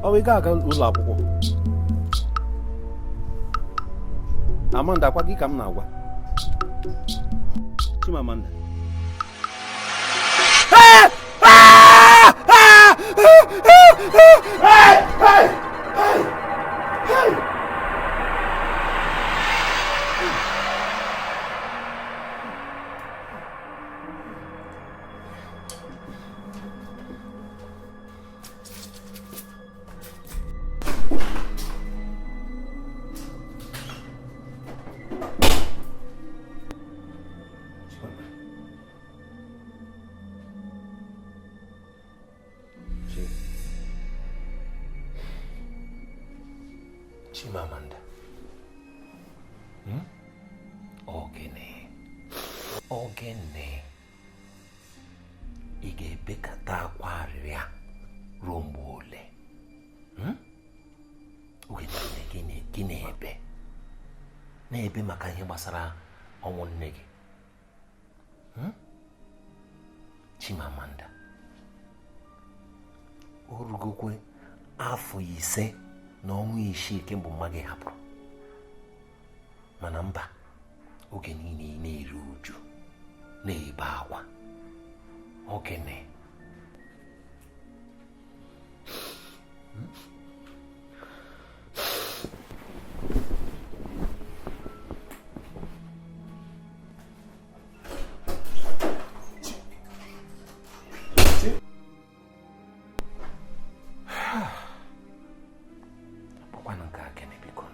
Ọ bụ ị ga-aga ụlọ akwụkwọ? Amanda, kwa gị ka m na-agwa. Chimamanda. Chimamanda. Ọ gịnị? Ọ gịnị? Ị ga-ebekata akwa arịrị a ruo mgbe ole? Oge niile gị na-ebe na-ebe maka ihe gbasara ọnwụ nne gị. Chimamanda, o rugokwe afọ 5 na ọnwa 6 kemgbe mma gị hapụrụ, mana mba, oge niile ị na-eru uju, na-ebe akwa. Ọ gịnị? Bụkwanụ nke a gịnị, biko?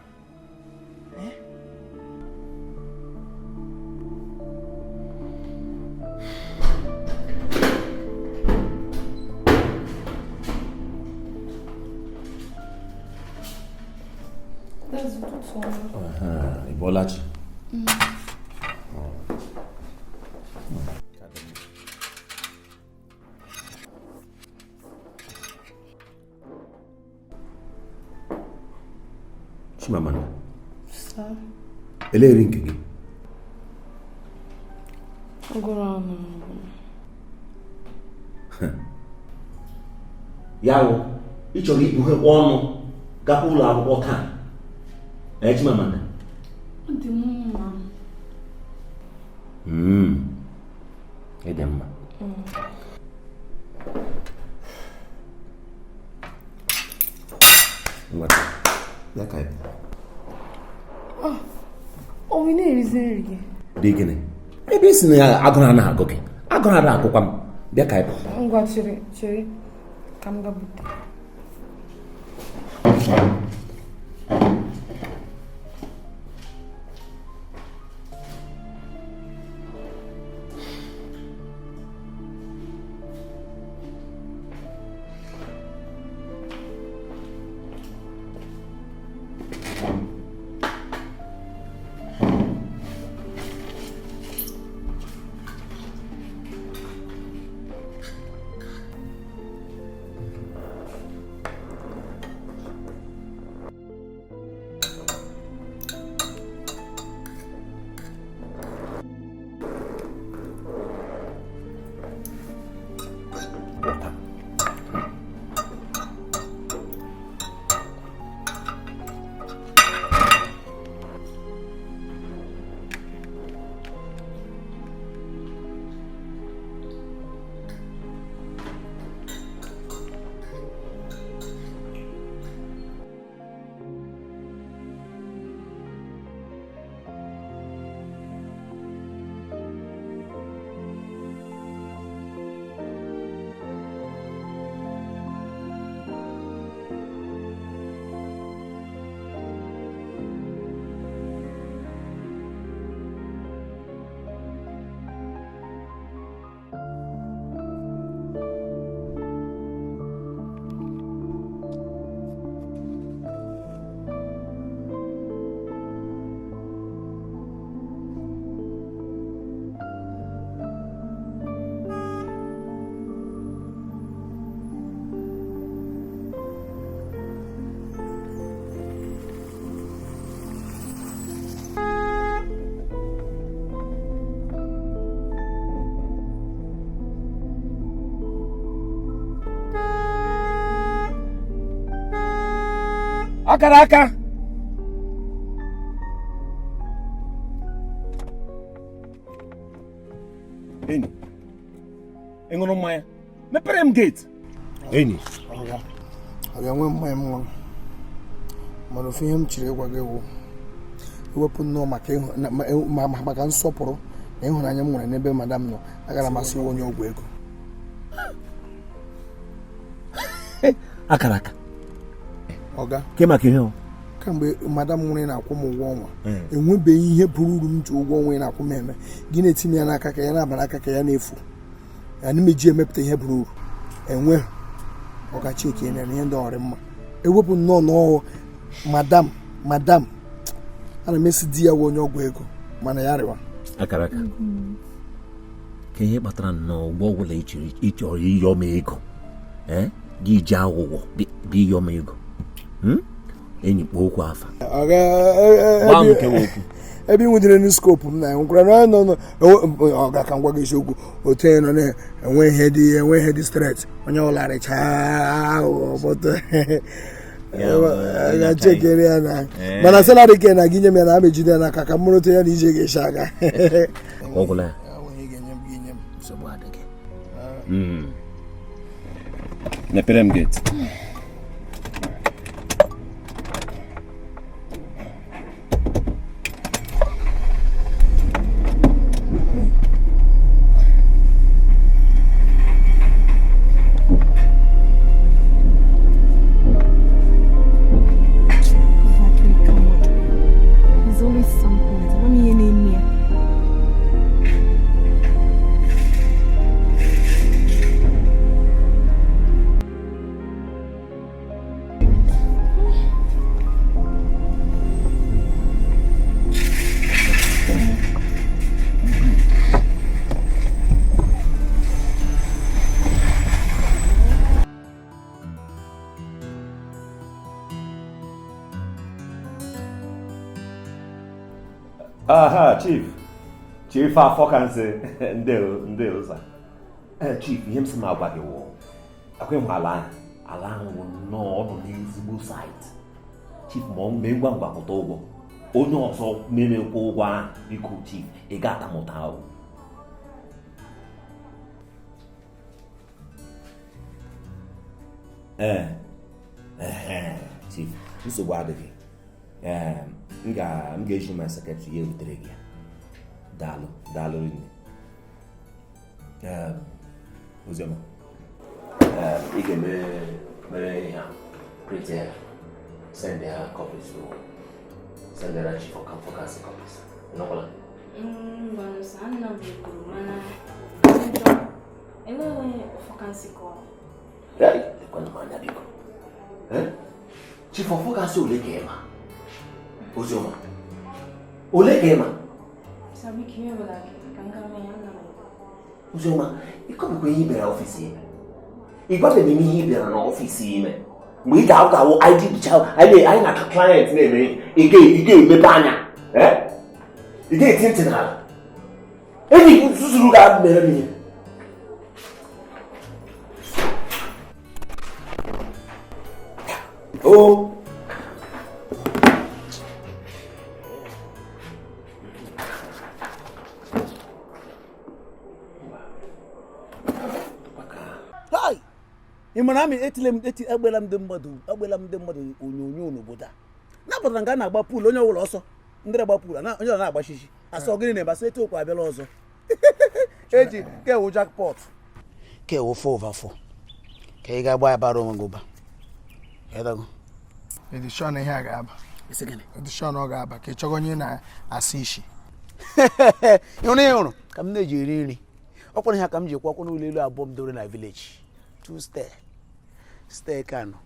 Ị bọọla chi? Chimamanda. Sir. Elee nri nke gị? Agụrụ anụ. Ya wụ, ị chọrọ ibughekwa ọnụ gakwa ụlọ akwụkwọ taa? Ee, Chimamanda? Ọ dị m mma. Ị dị mma. Ngwa, ya ka anyị pụọ. Ọ bụ ị na-erizi nri gị? Dị gịnị? Ebe ị sị na ya agụrụ anaghị agụ gị, agụrụ anaghị agụkwa m. Bịa ka anyị pụọ. Ngwa, chere chere ka m gaa bute. Akara aka. Enyi, ị ṅụrụ mmanya? Mepere m gate. Enyi. Ọ ga-enwe mmanya m ṅụrụ, mana ofu ihe m chiri ịgwa gị wụ ewepụ nnọọ maka nsọpụrụ na ịhụnanya m nwere n'ebe madam nọ, agara m asị onye ọgwụ ego. Akara aka. Ọga. Ke maka ihe o? Kamgbe madam nwere na-akwụ m ụgwọ ọnwa, enwebeghị ihe buru uru m ji ụgwọ ọnwa na-akwụ m eme. Gị na-eti m ya n'aka ka ya na-abara aka ka ya na-efu. Ya na meji emepụta ihe buru uru. Enwe ọga cheki na ihe ndị ọrị mma. Ewepụ nnọọ n'ọhụ madam madam ana m esi di ya wụ onye ọgwụ ego mana ya rịwa. Akara aka. Ka ihe kpatara nnọọ ụgwọ ọbụla ị chọrọ ịyọ m ego, gị ji aghụghọ bịa ịyọ m ego. Enyi kpọọ okwu afa. Ebe ị nwudere n'skopu m na nwekwara na nọ ọ ga-aka ngwa gị eziokwu otu onye nọ na-enwe ihe dị enwe ihe dị stret onye ọlarịchaa ọbọtọ ga-chekere ya na mana salari ke na gị nye m ya na amejide ya n'aka ka m mụrụ otu ya na ije ga-esi aga. Ọgwụla ya. Nsogbu adịghị. Mepere m gate. Aha, Chief. Chief Afokansi. Ndewo sir. Chief, ihe m sị m agwa gị wụ akwa ịhụ ala ahụ. Ala ahụ wụ nnọọ ọnụ n'ezigbo site. Chief, ma ọ mee ngwa ngwa kwụta ụgwọ. Onye ọzọ memekwa ụgwọ ahụ, biko Chief, ị ga-ata m ụta ahụ. Chief, nsogbu adịghị. M ga-eji my secretary ya ebutere gị ya. Daalụ, daalụ rinne. Oziọma, ị ga-eme mere ihe a, print ya, send ya copies to send ya Chief Afokansi copies. Nọkwala? Ekwana m anya biko. Chief Afokansi ole ka ị ma? Oziọma, ole ka ị ma? Oziọma, ịkọbụkwa ihe ị bịara ọfịs ime. Ị gwabeghị m ihe ị bịara n'ọfịs ime. Mgbe ị ga-awụ anyị dịcha anyị na client na-eme ị ga-emepe anya. Ị ga-eti ntị n'ala. Enyi zuzuru ga mere m ihe. Oh. Ị mara amị etile m eti agbela m ndị mmadụ onyonyo n'obodo a napụtara nke a na-agba puulu onye ọbụla ọsọ ndị na-agba puulu onye ọbụla na-agbashishi asọ gịnị na-ebe asọ etu okwu abịala ọzọ eji kewu jackpot kewu 4 over 4 ka ị ga-agba ya bara onwe gị ụba. Edishọn ihe a ga-aba. Edishọn ọ ga-aba ka ị chọgo onye na-asa isi. Ịhụrụ ka m na-eji eri nri ọkwara ihe ka m ji kwụ akwụ n'ụlọ elu abụọ m dore na village 2 stair stair kano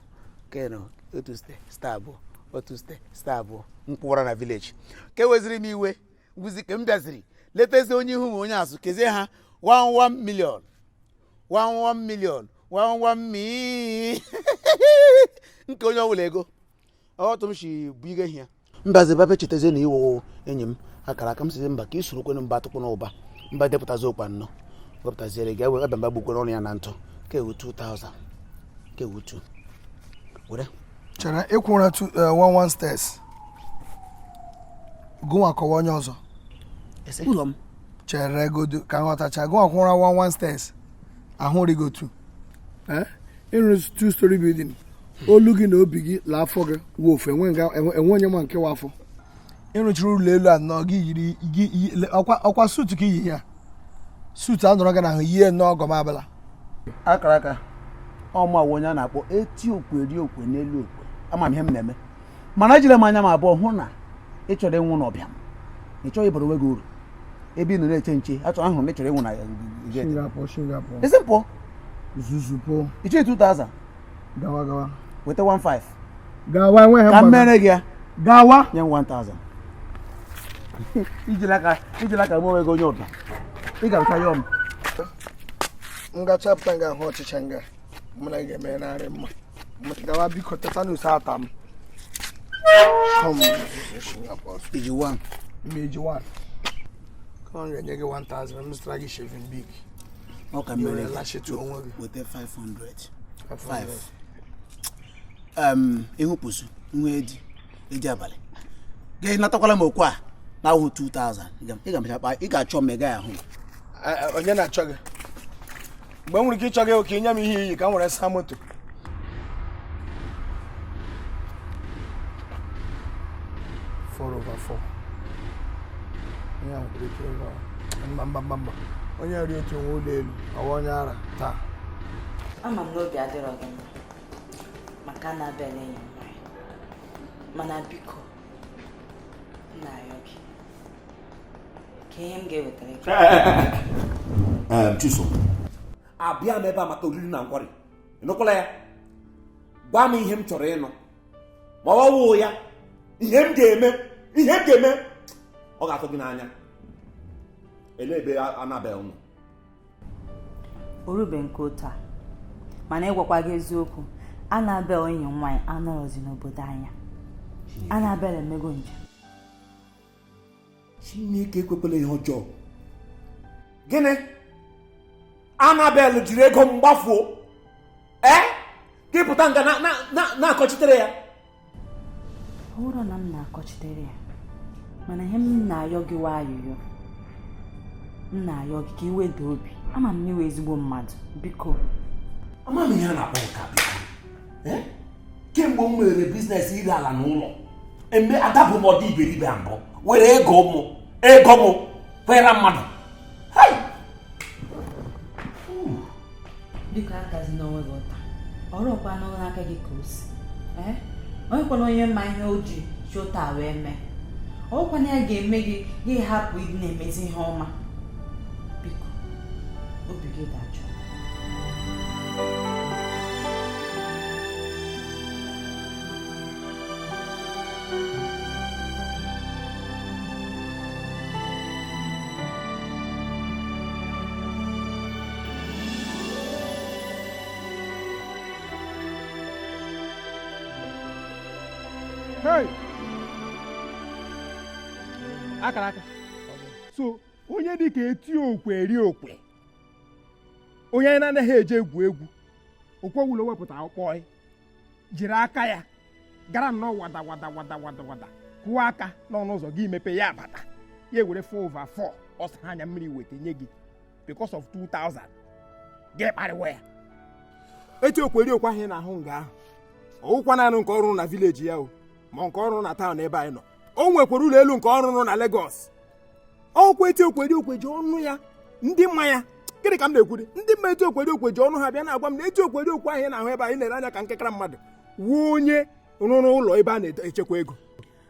keno otu stair stair abụọ otu stair stair abụọ m kwụwara na village ka eweziri m iwe ngwụzi ka m bịaziri letezi onye ihu ma onye azụ kezie ha 11 million 11 million 11 mi nke onye ọbụla ego ọtụ m si bụ ige ihe ya mbazi babe chetazie na iwo enyi m akara aka m sizi mba ka isoro kwenu mba atụkwụ n'ụba mba depụtazi ụkwa nnọọ wepụtaziere gị ewe ebe mba gbukwere ọnụ ya na ntụ ka ewu 2000 ka ewu 2 were Chere, ịkwụra one one stairs, gụnwa kọwa onye ọzọ. Ụlọ m. Chere godu ka nghọtacha. Gụnwa kwụra one one stairs, ahụ rigo two. Ịrụ two story building, olu gị na obi gị la afọ gị wụ ofu, enwe enwe onye ma nke wa afọ. Ịrụchiri ụlọ elu anọ gị yiri gị ọkwa suit ka iyi ya, suit a nọrọ gị n'ahụ yie nnọọ ọgọm abala. Akara aka ọmụ awụ onye a na-akpọ eti okwe eri okwe n'elu okwe. Ama m ihe m na-eme, mana ejire m anya m abụọ hụ na ị chọrọ ịnwụ n'ọbịa m. Ị chọghị ịbara onwe gị uru ebe ị nọ na-eche nche. Achọrọ ahụrụ m ị chọrọ ịnwụ na Singapore, Singapore. Esi m pụọ. Zuzu pụọ. Ị chọghị 2000? Gawa, gawa. Weta 15. Gawa, enweghị ka m mgbaga. mere gị ya. Gawa. Nye m 1000. Ijila aka m onwe gị onye ọbịa, ị ga-abịa yọọ m. Nga chapụta nga ahụ ọchịcha nga mụ na gị ga-eme narị mma. Gawa biko, tetanus ata m. Come, Singapore. Iji 1. Mmeji 1 ka ọ ga-enye gị 1000, m zụtara gị shaving big. Ọ ka mere Were gị. lachitu onwe gị. Weta 500. 5 ihu pusu ihu edi edi abalị gị natakwala m okwu a na ahụ 2000. Ị ga-emecha kpaa, ị ga-achọ m, ị gaghị ahụ m. Onye na-achọ gị? Mgbe m nwere ike ịchọ gị oke, nye m ihe iyi ka m were saa moto. Four over four. Ihe a nwekwara ike ịghọ. Mba, mba, mba, mba, onye ri otu nwe ụlọ elu ọwa onye ara taa. Ama m na obi adịrọ gị mma maka Annabel enyi m nwaanyị, mana biko, m na-arịọ gị ka ihe m ga-ewetara gị. Chisom, abịa m ebe a maka oriri na nkwari. Ịnụkwala ya? Gwa m ihe m chọrọ ịnụ, ma ọ wụ ya ihe m ga-eme, ihe m ga-eme ọ ga-atụ gị n'anya. Elee ebe Annabel nọ? O rube nke otu a, mana ịgwakwa gị eziokwu, Annabel enyi m nwaanyị anọrọzi n'obodo anya. Annabel emego njem. Chineke ekwekwala ihe ọjọọ. Gịnị? Annabel jiri ego m gbafuo? Ee, gị pụta nga na-akọchitere ya? Ọ bụrụ na m na-akọchitere ya, mana ihe m na-ayọ gị wa ayụyọ m na-ayọ gị ka iweda obi. Ama m na iwe ezigbo mmadụ, biko. Ama m ihe a na-akpọ nka, biko. Ee? Kemgbe m nwere business ire ala n'ụlọ eme, adabụ m ọdị iberibe a mbụ were ego mụ kwere mmadụ. Hai! Biko, akazi n'onwe gị ụta. Ọrụkwa n'aka gị ka o si. Ee, onye kwana onye ma ihe o ji si ụta wee mee, ọkwana ya ga-eme gị gị hapụ ịdị na-emezi ihe ọma. Biko, obi gị dajụọ. Hey! Akara aka so onye dị ka eti okwe eri okwe, onye anyị na-anaghị eje egwu egwu okwe wụlọ wepụta ọkpọ jiri aka ya gara nnọọ wada wada wada wada wada, kụọ aka n'ọnụ ụzọ gị, mepe ya, bata, ya ewere 4 over 4 ọsọ anya mmiri weta nye gị because of 2000, gị kparịwa ya. Eti okwe eri okwe ahụ ị na-ahụ nga ahụ, ọwụkwa naanị nke ọrụ na village ya o, ma nke ọrụ na town ebe anyị nọ. O nwekwara ụlọ elu nke ọrụ na Lagos. Ọkwa eti okwe eri okwe ji ọnụ ya, ndị mma ya, gịnị ka m na-ekwuri, ndị mma eti okwe eri okwe ji ọnụ ha bịa na-agwa m na eti okwe eri okwe ahụ ị na-ahụ ebe anyị na-ere anya ka nkekara mmadụ wuo, onye rụrụ ụlọ ebe a na-echekwa ego.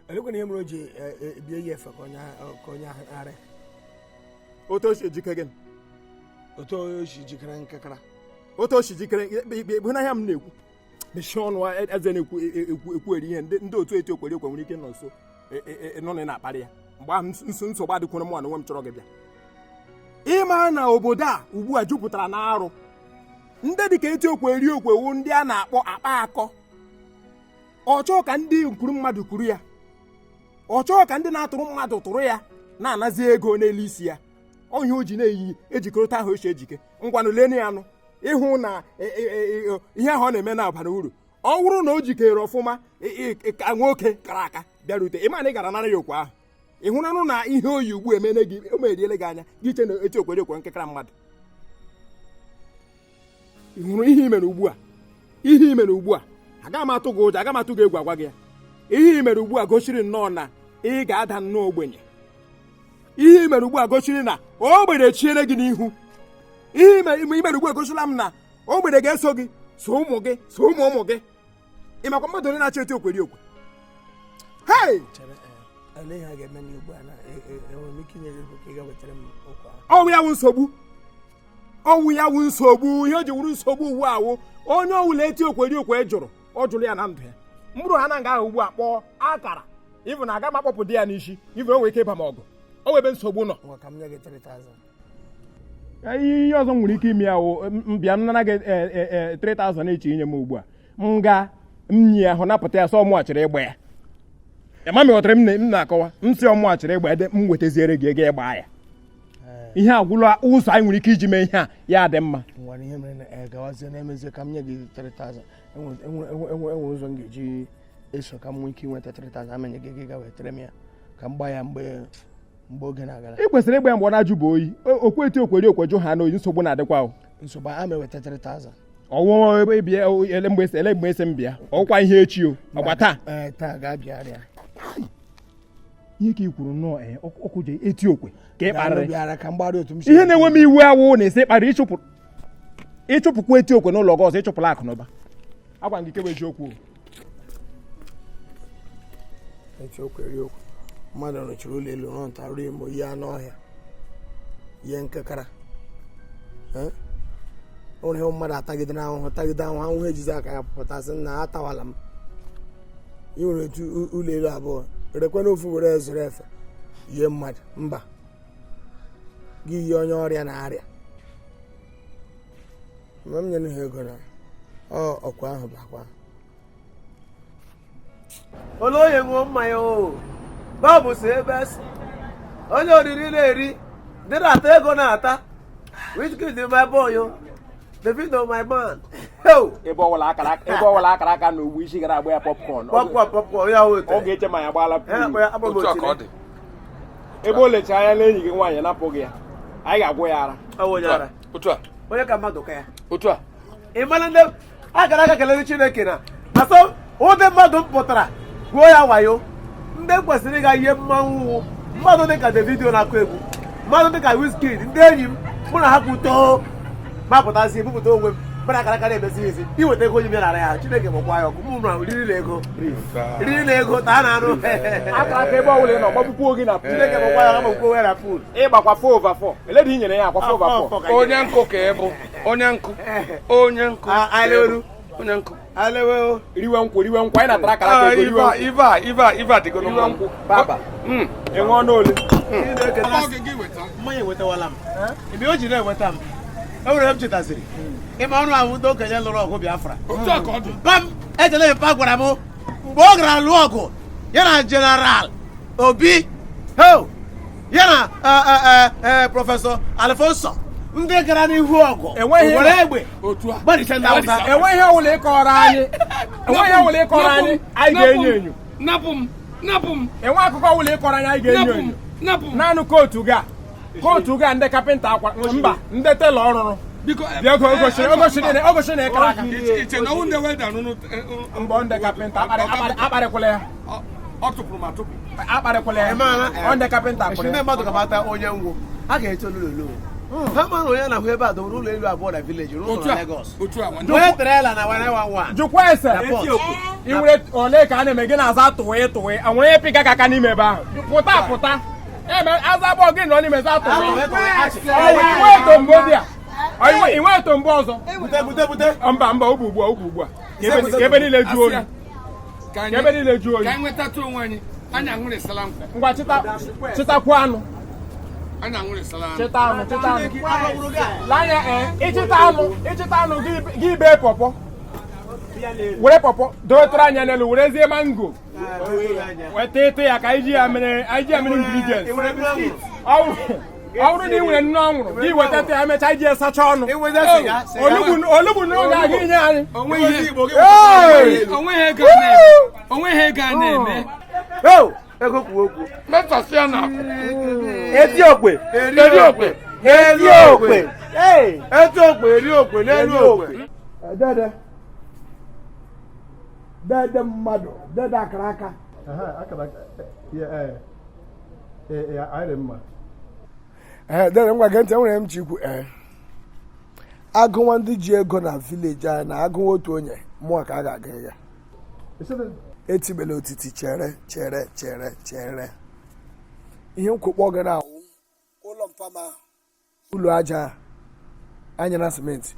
Elekwana ihe mere o ji bie ya efe ka onye ara. Otu o si ejike gịnị? Otu o si jikere nkekara. Otu o si jikere bụ n'ahịa m na-ekwu. Mechie ọnụ eze na-ekwu ekwu ekwugheri ihe ndị otu eti okweri okwe nwere ike nọ nso nọ na na-akparị ya. Mgbe ahụ nsogbu adịkwara mụ na onwe m chọrọ gị bịa ịma na obodo a ugbu a jupụtara na arụ. Ndị dịka eti okwe eri okwe wu ndị a na-akpọ akpa akọ. Ọ chọọ ka ndị nkuru mmadụ kwuru ya, ọ chọọ ka ndị na-atụrụ mmadụ tụrụ ya, na-anazi ego n'elu isi ya. Ọhịa o ji na-eyi ejikọrọta ahụ esi ejike. Ngwanụ, lenu ya nụ ịhụ na ihe ahụ ọ na-eme na-abara uru. Ọ bụrụ na o jikere ọfụma, ka nwoke kara aka bịarute, ị ma na ị gara nara ya okwe ahụ. Ị hụranụ na ihe oyi ugbu emene gị, o meriele gị anya gị che na eti okwere okwe nkekara mmadụ. Ị hụrụ ihe i mere ugbu a? Ihe i mere ugbu a, aga m atụ gị ụjọ, aga m atụ gị egwu, agwa gị ya. Ihe i mere ugbu a gosiri nnọọ na ị ga-ada nnọọ ogbenye. Ihe i mere ugbu a gosiri na ogbenye chiere gị n'ihu. Ihe i mere ugbu a gosila m na ogbenye ga-eso gị, so ụmụ gị, so ụmụ ụmụ gị. Ị makwa mmadụ onye na-achọ eti okweri okwe? Hei! Ọwụ ya wụ nsogbu, ọwụ ya wụ nsogbu. Ihe o ji wuru nsogbu ugbu a wụ onye ọwụla eti okweri okwe jụrụ, ọ jụrụ ya na ndụ ya. Mkpụrụ ha na nga ahụ ugbu a kpọọ akara ịbụ na aga m akpọpụ di ya n'isi, ịbụ o nwere ike ịba m ọgụ. O webe nsogbu nọ. Ihe ọzọ m nwere ike ime ya wụ mbịa m nara gị 3000 echi inye m ugbu a, m ga m nyi ahụ napụta ya, sọ ọmụghachiri ịgba ya. Ma m ghọtara m na-akọwa, m si ọmụghachiri ịgba ya, m wetaziere gị ego ịgba ya. Ihe agwụla ụzọ anyị nwere ike iji mee ihe a ya dị mma. Ngwara ihe mere na gawazie na-emezie ka m nye gị 3000. Enwere ụzọ m ga-eji eso ka m nwee ike inweta 3000, amenye gị, gị ga wetara m ya ka m gbaa ya mgbe oge na-agara. Ị kwesịrị ịgba ya mgbe ọ na-ajụ bụ oyi. Okwu eti okweri okwe jụ ha n'oyi, nsogbu na-adịkwa. Nsogbu a ma eweta 3000. Ọwụ ebe bịa ele mgbe ele mgbe esi m bịa, ọkwa ihe echi o ọgba taa. Taa ga-abịa arịa. Ihe ka i kwuru nnọọ, ọkụ ji eti okwe ka ị kparịrị. Ihe na-enwe m iwu awụ na-esi ịkparị ịchụpụkwa eti okwe n'ụlọ gị ọzọ, ịchụpụla akụ na ụba. Agwa gị kewe eziokwu. Eti okwe eri okwe. Mmadụ rụchiri ụlọ elu rụọ nta ruo imo ihe anụ ọhịa ihe nkekara. O nwere ihe mmadụ atagidere ahụhụ, tagide ahụhụ, ahụhụ ejizi aka ya pụtasị na atawala m. Ị nwere otu ụlọ elu abụọ, rekwana ofu were zụrụ efe yie mmadụ mba gị yie onye ọrịa na-arịa. Mgbe m nyere ha ego na ọkwa ahụ bụ akwa. Ole onye ṅụọ mmanya o babụ si ebe esi onye oriri na-eri ndị na-ata ego na-ata. Wizkid my boy o, Davido my man. Ebe ọwụla akara aka na ugbu isi gara agba ya popcorn. Popcorn ya ọ ga-eche ma ya gbaala. Ebe o lechaa anya n'enyi gị nwaanyị napụghị ya, anyị ga-agwụ ya ara. Onye ka mmadụ ka ya ị mara ndị akara aka kelere Chineke na asọ ụdị mmadụ m pụtara gwuo ya wayo. Ndị kwesịrị ịga ihe mmanwụ mmadụ dịka Davido na-akụ egwu, mmadụ dịka Wizkid, ndị enyi m mụ na ha kwutoo ma pụtazi ebupụta onwe m mara akara aka na-emezi ezi iweta ego onye bịara ya. Chineke gbakwa ya ọkụ mụ na riri na ego riri na ego taa na anụ akara aka ebe ọbụla ị nọ gbagbukwu gị na Chineke gbakwa ya gbagbukwu ya na pool. Ịgbakwa 4 over 4 eledi i nyere ya akwa 4 over 4. Onye nkụ ka ị bụ, onye nkụ, onye nkụ, onye nkụ. Riwe nkwụ, riwe nkwụ, anyị natara akara aka ego riwe nkwụ. Ive a dịgo riwe nkwụ baba. Ị ṅụọ n'ole. Mmanya enwetawala m. Ebe o ji na-enweta m, e nwere m chetaziri ịma ọrụ ahụ ndị okenye lụrụ ọgụ Biafra. Mpa m echele mpa gwara m mgbe ọ gara lụọ ọgụ ya na General Obi ya na Prọfesọ Alfonso ndị gara n'ihu ọgụ were egbe gbarịcha ndị Awụsa. Enweghị ọbụla ịkọrọ anyị, enweghị ọbụla ịkọrọ anyị, anyị ga-enyo enyo. Napụ m, napụ m. Enwe akụkọ ọbụla ịkọrọ anyị, anyị ga-enyo enyo. Naanị kootu ga kootu ga ndị kapịnta akwa mba ndị telọ ọrụrụ. Ogochiri na ịkara aka. Mbọ ndị kapịnta akparịkwala ya. Akparịkwala ya. Ndị kapịnta akparị. Ndị mmadụ ga-amata onye ngwụ a ga-eche olulu ha mara onye na-ahụ ebe a dowere ụlọ elu abụọ na vileji rụọ na Lagos. Onye trela na 111. Jụkwa ese ị nwere ole ka a na-eme gị na-aza tụwee tụwee nwere ihe pịga aka n'ime ebe ahụ pụta pụta aza abụọ gị nọ n'ime za tụwee. Ị nwee tombo ọzọ? Mba mba ọ bụ ugbu a ọ bụ ugbu a ka ebe niile juo oyi. Ka ebe niile juo oyi. Ngwa chịtakwu anụ. Chịta anụ, chịta anụ. Lanya ịchịta anụ, ịchịta anụ gị bee pọpọ. Were pọpọ dowetụrụ anya n'elu, werezie mango. Weta ịtụ ya ka anyị ji ya mere ingredients. Ọ bụrụ na ị nwere nnu anwụrụ, gị weta ya, emechaa iji sacha ọnụ. Olugbu na oge aga inye anyị. Onweghị ego a na-eme. Ego kwuo okwu. Mesasịa na akụ. Eti okwe. Eri okwe. Eri okwe. Eti okwe eri okwe n'elu okwe. Dede. Dede mmadụ, dede akara aka. Dede ngwa gee ntị, enwere m chi ikwu. Agụnwa ndị ji ego na vileji anyị na agụnwa otu onye mụọ ka a ga-aga ya. Etibela otiti, chere chere chere chere. Ihe nkwụkpọ gị na-awụ ụlọ mpama ahụ, ụlọ aja anya na simenti.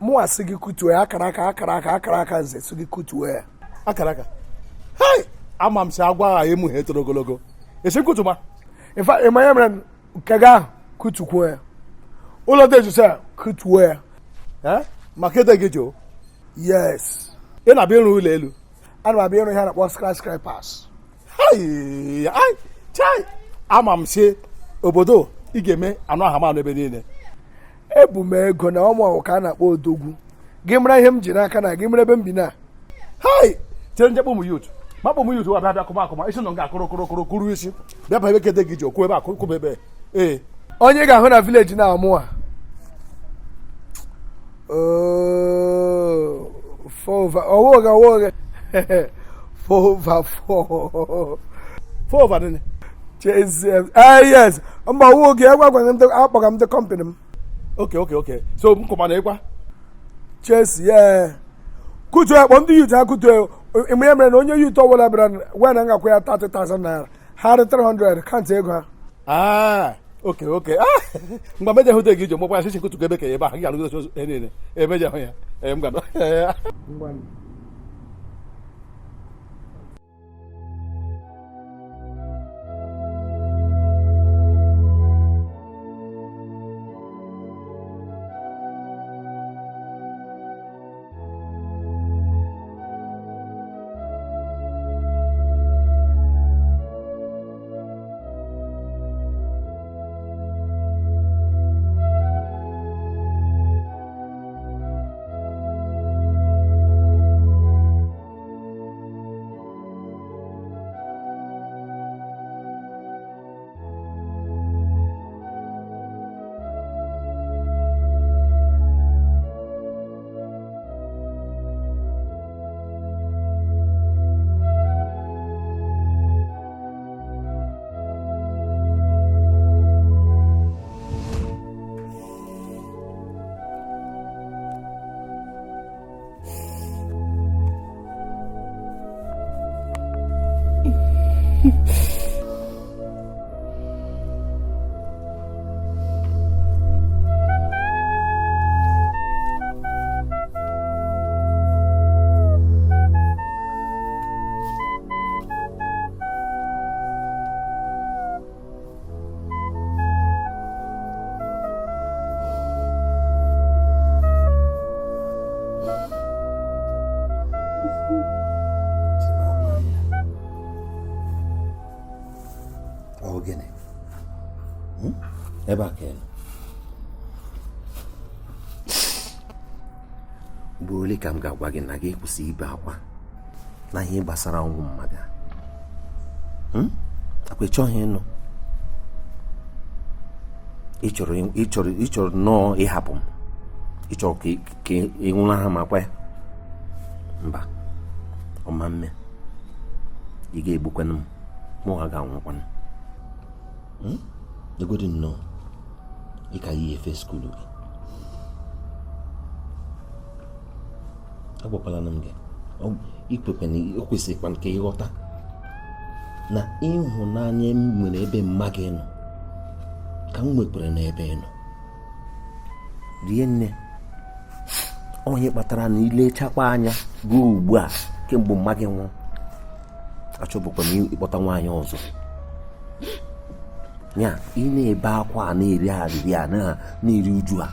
Mụ asị gị kutuo ya, akara aka akara aka akara aka nze sị gị kutuo ya. Akara aka. Hei! Ama m si agwa agha emu ha etoro ogologo. Esi nkutuma. In fact, ịma ihe mere nke gị ahụ, kutukwuo ya. Ụlọ dị ejusa kutuo ya. Maka ede gị jụụ. Yes. Ị na-abịa ịrụ ụlọ elu. Ana m abịa ịrụ ihe a na-akpọ skyscrapers. Hei! Ai! Chai! Ama m si obodo ị ga-eme anụ aha manụ ebe niile. Ebu m ego na ọmụ ka a na-akpọ odogwu. Gị mara ihe m ji n'aka na gị mara ebe m bi na. Hei! Chere njekpọ ụmụ yut. Makpọ ụmụ yut wa bịa bịa kụma akụma isi nọ nga akụrụ kụrụ kụrụ kụrụ isi. Bịa ba ebe kede gị ji okwu ebe akụ kwụba ebe. Ee. Onye ga-ahụ na vileji na-amụ a. Four over ọwụ oge 4 over 4. 4 over nini. Chezie. Yes. Mba ọwụ oge agwa ndị akpọga m ndị company m. Okay. So m kụma na ịkwa. Chelsea, yeah. Kutu ya, kpọ ndị youth ha kutu ya. Mgbe ya mere na onye youth ọbụla bịara gwa na ngakwa ya 30,000 naira. Ha dị 300 kantị ego ha. Ah, okay. Ah, mgbe meje hụ gị ije mgbakwa ya sisi kutu ebe ka ebe ahụ gị arụgosi ihe niile. Emeje hụ ya. Ee, m ga. Ọ gịnị? Ebe a ka ị nọ. Ugboro ole ka m ga-agwa gị na gị kwụsị ibe akwa na ihe gbasara ọnwụ mmadụ a? Akwa ị chọghị ịnụ. Ị chọrọ nnọọ ịhapụ m. Ị chọrọ ka ị nwụrụ ha ma kwa ya. Mba, ọma mme. Ị ga-egbukwanụ m, mụ ha ga-anwụkwanụ. Egodi nnọọ, ị ka yi efe school gị. Agwakwala m gị, ikwekwana, o kwesịrịkwana ka ịghọta na ịhụnanya m nwere ebe mma gị nọ ka m nwekwara n'ebe ị nọ. Rie nne, onye kpatara na ilechakwa anya ruo ugbu a kemgbe mma gị nwụrụ, achọbụkwa m ịkpọta nwaanyị ọzọ. Ya ị na-ebe akwa a, na-eri arịrị a, na-eri uju a,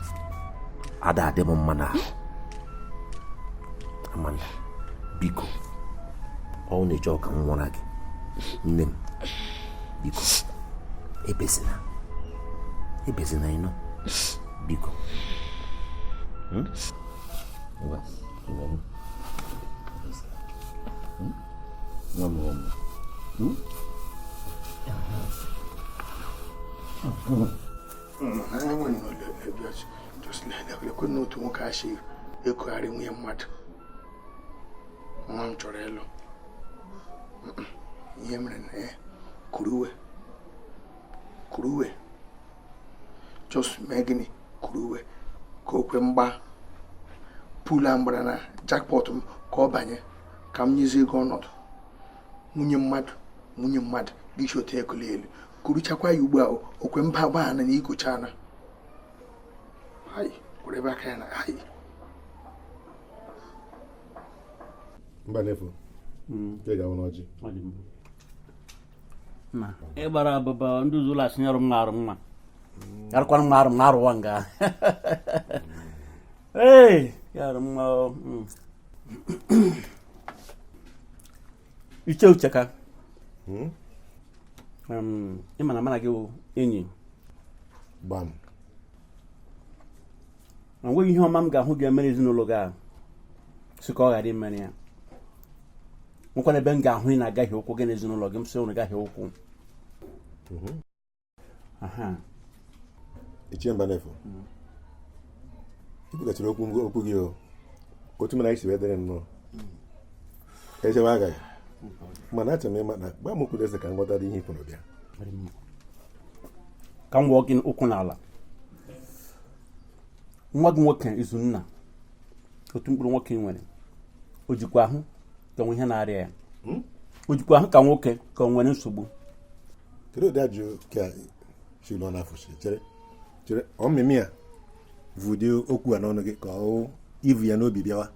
ada adị m mma n'ahụ. Amanda, biko, ọ na-eche ka m nwụra gị nne m. Biko, ebezina. Ebezina ịnụ. Biko. Ngwa, ngwa. Nwa m nwa m. N'otu nwoke asị ekugharị nwunye mmadụ nwa m chọrọ ịlụ ihe mere na ya kuruwe kuruwe just mee gịnị kuruwe ka o kwe mgba pula mgbara na jackpot m ka ọ banye ka m nyezie ego ọnọdụ nwunye mmadụ gị otu ekuli elu kuruchakwa ya ugbu a okwe mba gbana na ikochana hai were aka ya na hai Mbanefo nke ga n'ọjị na ịgbara abụba ndị ụlọ asị arụ m arụ mma arụkwana m arụ m arụwa nga ee ya arụ mma uche uche ka ị ma na mana gị enyi gbam na nweghị ihe ọma m ga-ahụ ga-emere ezinụlọ gị ahụ sị ka ọ ghara imere ya nwekwana ebe m ga-ahụ ị na-agaghị ụkwụ gị n'ezinụlọ gị m sị ụnụ gaghị ụkwụ. Ichie Mbanefo ikwughachiri okwu gị o otu mana anyị si wee dịrị nnọọ echewe agaghị mana achọrọ m ịma na gba m okwu eze ka m ghọta dị ihe ikwuru bịa ka m wụọ gị ụkwụ n'ala. Nwa gị nwoke Izunna otu mkpụrụ nwoke nwere o jikwa ahụ ka nwe ihe na-arịa ya o jikwa ahụ ka nwoke ka o nwere nsogbu. Kedu ụdị ajụ ka chilọ n'afọ chere chere ọmịmị a vụdị okwu a n'ọnụ gị ka ọ ivu ya n'obi bịawa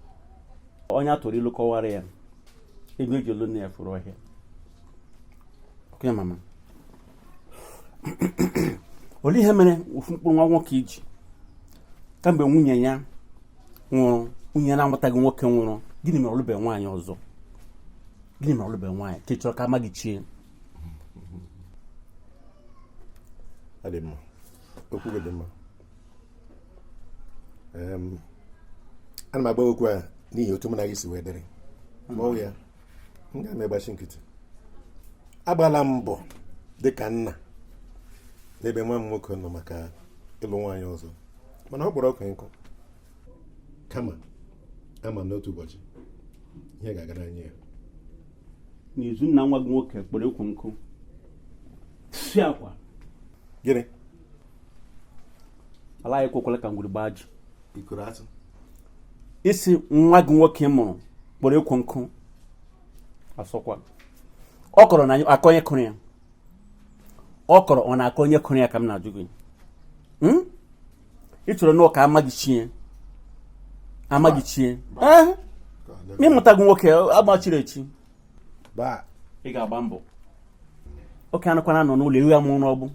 onye a tụrụ ilu kọwara ya ego eji olu nne ya furu ọhịa. Oke mama olee ihe mere ofu mkpụrụ nwa nwoke iji kamgbe nwunye ya nwụrụ nwunye ya na-amụtaghị nwoke nwụrụ gịnị mere ọlụbeghị nwaanyị ọzọ gịnị mere ọlụbeghị nwaanyị ka ị chọrọ ka amaghị chie? Ọ dị mma okwu gị dị mma. Ana m agba okwu a n'ihi otu mụ na gị si wee dịrị ma ọ ya m ga m egbachi nkịtị. Agbala m mbọ dị ka nna n'ebe nwa m nwoke nọ maka ịlụ nwaanyị ọzọ mana ọ kpọrọ ọkụ nkụ kama ama m n'otu ụbọchị ihe ga-aga n'anya ya. N'Izunna nwa gị nwoke kpọrọ ekwo nkụ si akwa gịnị ala ya ekwekwala ka ngwuru gbaa ji ikoro atụ isi nwa gị nwoke mụrụ kpọrọ ekwo nkụ asọkwa ọ kọrọ na akọ onye kụrụ ya ọ kọrọ ọ na-akọ onye kụrụ ya ka m na-ajụ gị. Ị chọrọ na ọka amaghị chie amaghị chie ịmụta gị nwoke agbachiri echi ị ga-agba mbọ oke anụkwana nọ n'ụlọ ewu amụrụ n'ọgbụ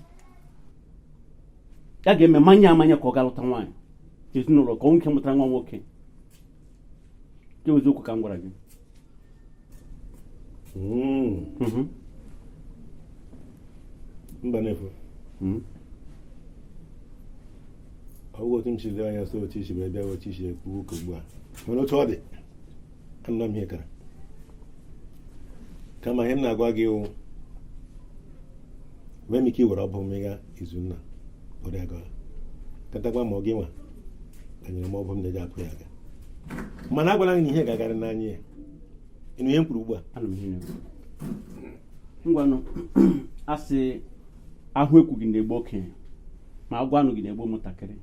ya ga-eme mmanya amanya ka ọ ga lụta nwaanyị ezinụlọ ka nwoke mụtara nwa nwoke nke eziokwu ka m gwara gị. Mbanefo ọ bụghị otu m si lee anya so otu isi wee bịa otu isi ekwu ụka ugbu a mana otu ọ dị anụla m ihe kara kama ihe m na-agwa gị wụ nwee m ike iwere ọbụ m ịga Izunna kpọrọ ya gawa katakwa ma ọ gị nwa banyere m ọbụ m na-eji apụ ya aga mana agwala gị na ihe ga-agarị n'anya ya ịnụ ihe m kwuru ugbu a. Ngwanụ asị ahụ ekwu gị na-egbu okenye ma agwa anụ gị na-egbu ụmụntakịrị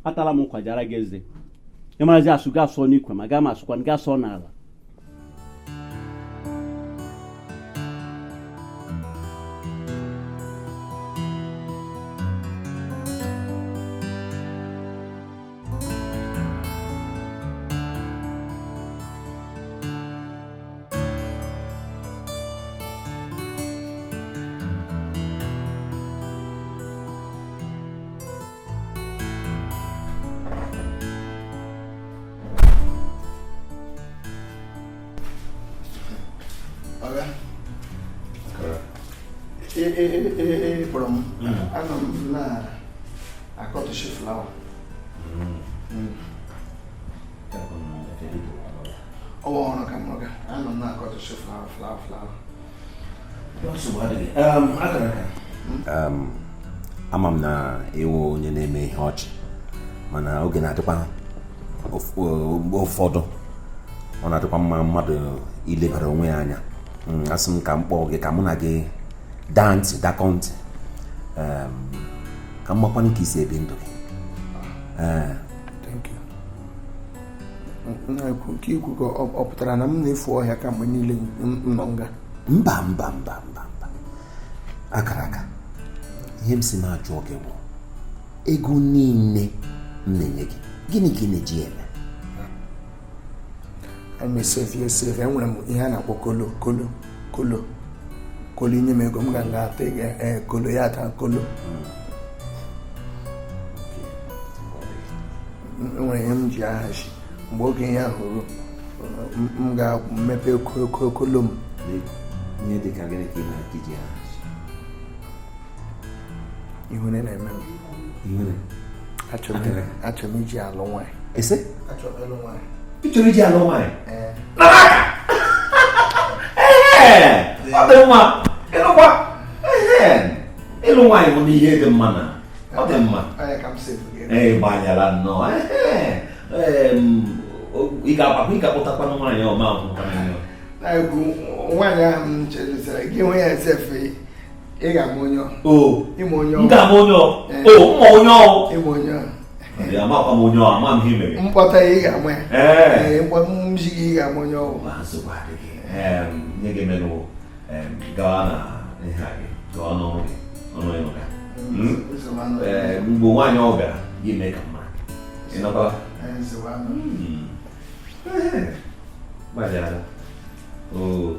atala m nkwajara gị eze ịmarazi asụ gị asụọ n'ikwe ma gaa m asụkwa gị asụọ n'ala. Ị kpọrọ m, anọ m na-akọtụchi flower. Ọwa ọrụ ka m rụga, anọ m na-akọtụchi flower flower flower. Ama m na ị wụ onye na-eme ihe ọchị, mana oge na-adịkwa ụfọdụ ọ na-adịkwa mma mmadụ ilebara onwe ya anya. Asị m ka m kpọọ gị ka mụ na gị daa ntị dakọ ntị, ka m makwanụ ka i si ebi ndụ gị. Thank you. Nke ikwu ka ọ pụtara na m na-efu ọhịa kamgbe niile m nọ nga? Mba mba mba mba mba, akara aka ihe m si m ajụọ gị bụ ego niile m na-enye gị, gịnị ka ị na-eji eme? Ana m esave esave. Enwere m ihe a na-akpọ kolo kolo kolo kolo. Inye m ego m ga nga ata kolo ya ata kolo. Enwere ihe m ji ahazi mgbe oge ihe ahụ ruo, m ga-emepe kolo m. Ihe dị ka gịnị ka ị na-eji ahazi? Ihere na-eme m. Achọrọ m iji alụ nwaanyị. Ese? Achọrọ m ịlụ nwaanyị. Ị chọrọ iji alụ nwaanyị? Ee, ọ dị mma. Ịlụkwa ịlụ nwaanyị bụ n'ihe dị mma na ọ dị mma. Ee, gbanyela nnọọ. Ị ga-akpụtakwanụ nwaanyị ọma ọhụrụ. Nwaanyị ahụ m chelụsara gị nwe ya esefe, ị ga-ama onye ọ. M ga-ama onye ọ. Mma onye ọ. Ịma onye ọ. Amakwa m onye ọ, ama m ihe mere. Mkpọta ya ị ga-ama ya. Ee, mji gị ị ga-ama onye ọ. Nsogbu adịghị. Ihe ga-emenụ, gawa na ihe a gị, gawa n'ọrụ gị, ọrụ ịnụ ga. Mgbe nwaanyị ọ bịara, gị mee ka mma. Ị nọkwa? Gbalịala. Oo.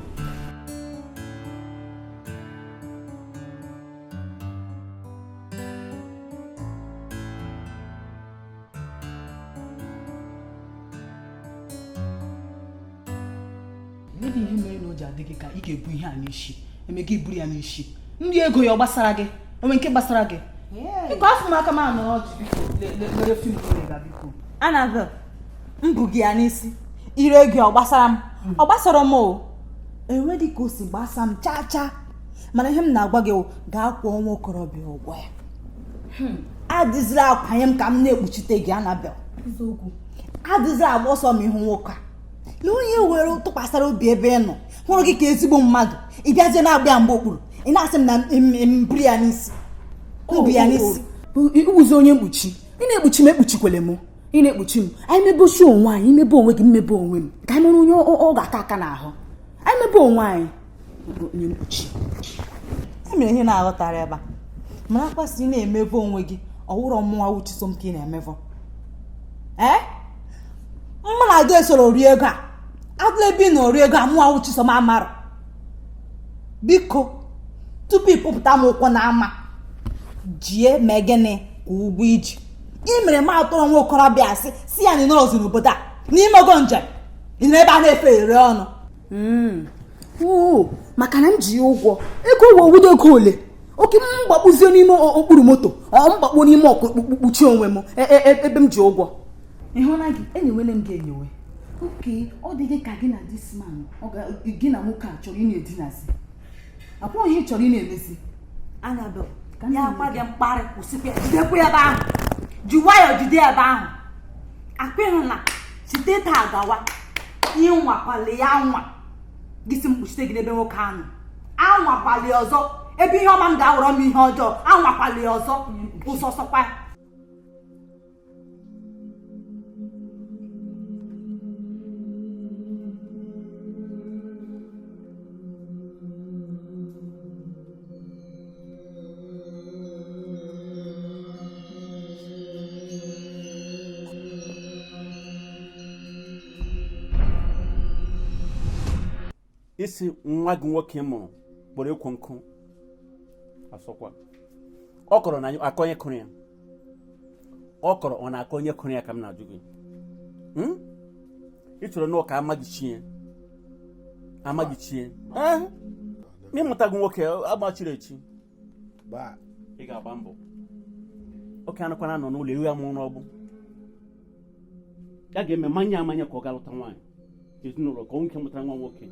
Ebe ihe mere na o ji adị gị ka ị ga-ebu ihe a n'isi, eme gị buru ya n'isi. Ndị ego ya ọ gbasara gị? Onwe nke gbasara gị? Biko afụ m aka m anọrọ ọdụ, biko lere fim ga biko. Annabel, m bu gị ya n'isi. Ire ego ọ gbasara m? Ọ gbasara m o. Enweghị ka o si gbasa m chaa chaa. Mana ihe m na-agwa gị gaa kwụọ nwa okorobịa ụgwọ ya. Adịzila akwanye m ka m na-ekpuchite gị, Annabel. Adịzila agba ọsọ ma ịhụ nwoke a. Na onye were tụkwasara obi ebe ị nọ hụrụ gị ka ezigbo mmadụ, ị bịazie na-agba ya mgbe okpuru, ị na-asị m na m buru ya n'isi. M bu ya n'isi. Iwuzi onye mkpuchi, ị na-ekpuchi m, ekpuchikwele m. Ị na-ekpuchi m, anyị mebochi onwe anyị, imebe onwe gị, mmebe onwe m, ka anyị mara onye ọ ga-aka aka n'ahụ. Anyị mebe onwe anyị, onye mkpuchi. E mere ihe na-aghọtara ebe a. Mara kwasị ị na-emebe onwe gị, ọwụrọ mmụọ Chisom ka ị na-emevọ. Ee? Mma na ada esoro rie ego a. Adịla ebe ị na rie ego a, mụọ Chisom amara. Biko, tupu ị pụpụta m ụkwụ n'ama, jie mee gịnị ka ụgwọ iji. Ị mere m atụrụ nwa okorobịa asị si ya na ị nọrọzi n'obodo a n'ime ogo njem, ị nọ ebe a na-efe ere ọnụ. Maka na m ji ya ụgwọ ego wee wudo ego ole oke m gbakpuzie n'ime okpuru moto, ọ m gbakpuo n'ime ọkụ kpuchie onwe m ebe m ji ụgwọ. Ịhụna gị, enyewele m gị enyewe. Oke ọ dị gị ka gị na this man, gị na nwoke a chọrọ ị na-edinazi. Akwụghị ihe ị chọrọ ị na-emezi. Annabel, ya akwa gị mkparị, kwụsịkwa, jidekwa ebe ahụ. Ji nwayọọ jide ebe ahụ. Akwa na site taa gawa, ịnwakwali ya anwa. Gị si m kpuchite gị n'ebe nwoke ahụ. Anwakwali ọzọ, ebe ihe ọma m ga-awọrọ m ihe ọjọọ, anwakwali ọzọ, ụsọsọkwa. Isi nwa gị nwoke mụrụ kpọrọ ekwo nkụ asọkwa ọ kọrọ na akọ onye kụrụ ya, ọ kọrọ ọ na-akọ onye kụrụ ya ka m na-ajụ gị. Ị chọrọ na ọka amaghị chie, amaghị chie. Ịmụta gị nwoke agbachiri echi. Ị ga-agba mbọ. Oke anụkwana nọ n'ụlọ ewu amụrụ n'ọgbụ. Ya ga-eme mmanya amanya ka ọ ga lụta nwaanyị ezinụlọ ka o nwee ike mụtara nwa nwoke.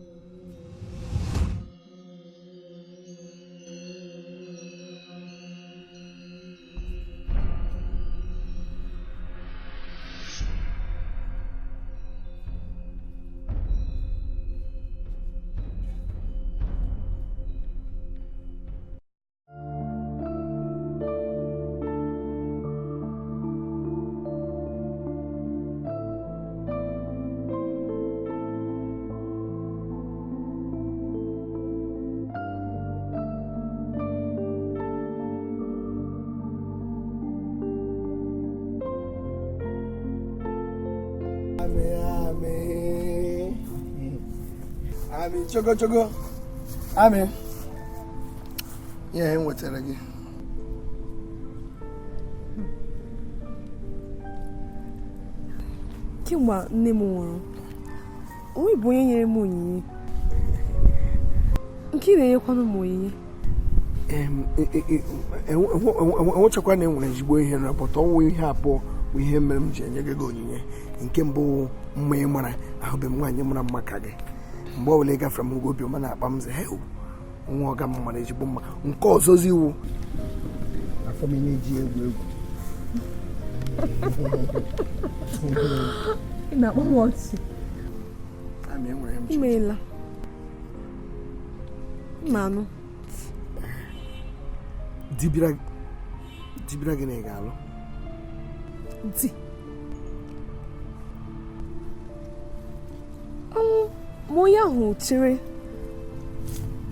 Amị chogo chogo. Amị. Ihe m nwetara gị. Kemgbe nne m nwụrụ, onwe bụ onye nyere m onyinye. Nke ị na-enyekwanụ m onyinye. Enwechakwa na enwere ezigbo ihe na pụta ọnwụ ihe abụọ bụ ihe mere m ji enye gị onyinye. Nke mbụ mma ị mara ahụbeghị m nwaanyị mara mma ka gị. Mgbe ọbụla ị gafere m oge obiọma na-akpa m sị heo nwa ọga m mara ezigbo mma. Nke ọzọzi iwu afọ m na-eji egwu egwu. Ị na-akpọ m ọchị. Imeela. Mmanụ. Dibịa gị na ị ga-alụ? Di. Ma onye ahụ chere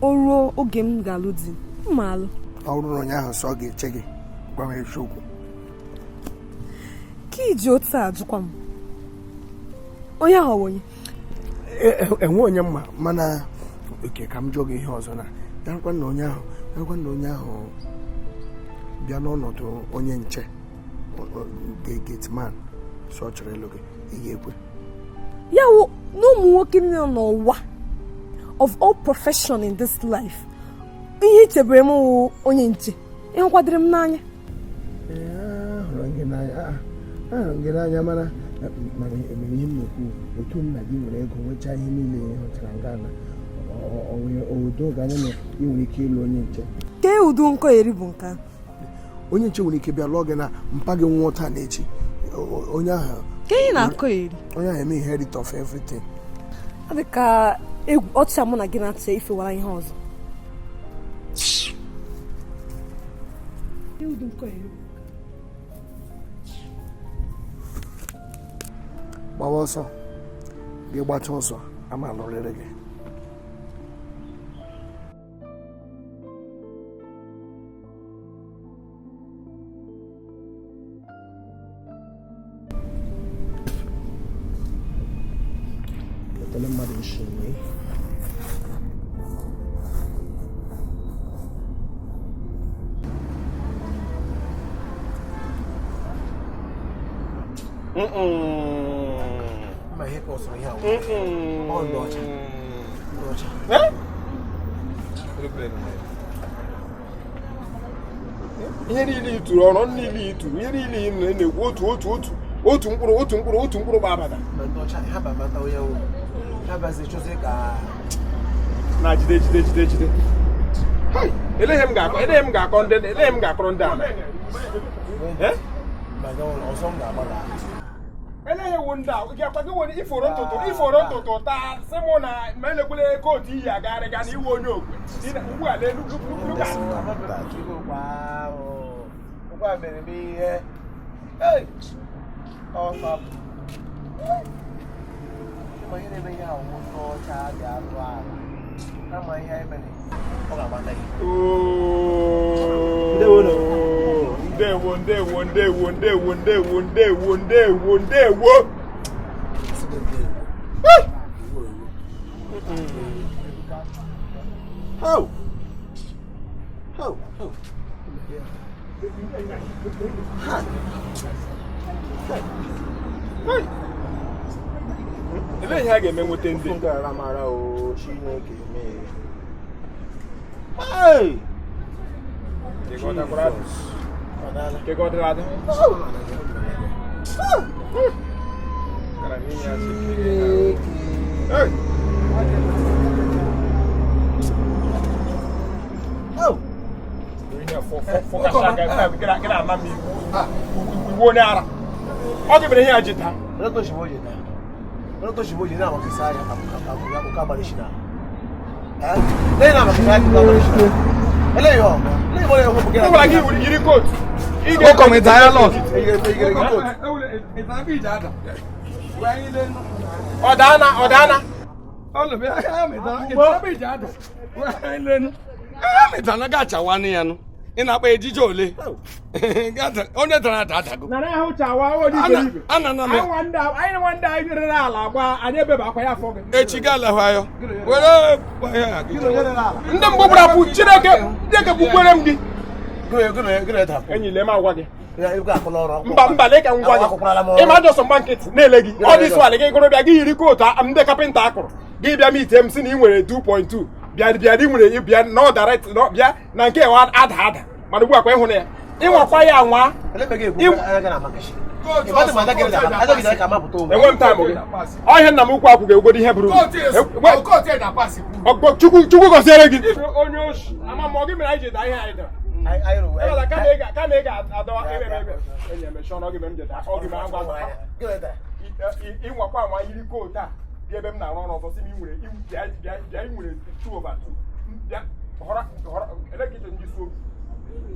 o ruo oge m ga-alụ di, m alụ. Ọ bụrụ na onye ahụ sọ ga-eche gị, gwa m eziokwu. Ka iji otu a jụkwa m. Onye ahụ onye? Enwe onye mma, mana oke ka m jụọ gị ihe ọzọ na yarakwa na onye ahụ bịa n'ọnọdụ onye nche gateman sọ ọ chọrọ ịlụ gị, ị ga-ekwe? Ya wụ na ụmụ nwoke niile nọ n'ụwa, of all profession in this life, ihe chebere m wụ onye nche. Ịhụkwadịrị m n'anya? Ahụrụ m gị n'anya, mana emere ihe m na-ekwu otu m na gị nwere ego nwechaa ihe niile ị hụchara nga na odo gị anya na ị nwere ike ịlụ onye nche. Kee ụdị nkọ eri bụ nke ahụ? Onye nche nwere ike bịa lụọ gị na mpa gị nwụọ taa na echi. Onye ahụ onye ahụ eme inherit of everything. Ọ dị ka egwu ọcha mụ na gị na-achọ ifewara ihe ọzọ. Gbawa ọsọ gị gbacha ọsọ ama lụrịrị gị. Ihe niile ị tụrụ ọrụ niile ị tụrụ ihe niile ị na-ekwu otu otu otu otu mkpụrụ otu mkpụrụ otu mkpụrụ gbabata na jide jide jide jide. Eleghị m ga-akọ eleghị m ga-akọ ndị eleghị m ga-akọrọ ndị ala. Eleghị wụ ndị a gị gị were iforo ntụtụ taa sị mụ na ma elekwele kootu iyi agagharị ga na iwe onye okwe ugbu a n'elu Ndewo, ndewo, ndewo, ndewo, ndewo, ndewo, ndewo, ndewo. How? How? How? Elee ihe a ga-eme nweta ndị? Mara o Chineke mee. Hey! Ọ gị mere ihe a ji taa. Ụgbọala gị yiri kootu. Ọ daana, ọ daana. Ị na-akpa ejije ole? Onye dara ada adago. Nara ahụ chawa onye iberibe. Anyị nwa ndị anyị rere ala gba anyị ebebe akwa ya afọ gị. Echi gaa lehụ ayọ. Were ndị mbụ gbara apụ Chineke Chineke gbukwere m gị. Enyi lee m agwa gị. Mba mba lee ka m gwa gị. Ịma ajọsọ mgba nkịtị na-ele gị. Ọ dị sụalị gị gụrụ bịa gị yiri kootu ndị kapịnta akụrụ. Gị bịa m ite m sị na ị nwere 2.2 bịa bịa ị nwere bịa na ọ dara bịa na nke ada ada. Mana ugbu a kwa ịhụ na ya ịnwakwa ya anwa enwe m taịm gị ọhịa nna m ukwu akwụ ga-egwugodo ihe buru Chukwu gọziere gị onye oshi ama ma ọ gị mere anyị ji daa ihe anyị dara kama ị ga-adọwa ịnwakwa anwa yiri kootu a dị ebe m na-arụ ọrụ ọzọ sị m ị nwere bịa ị nwere 2 over 2 bịa họrọ họrọ elekere ndị so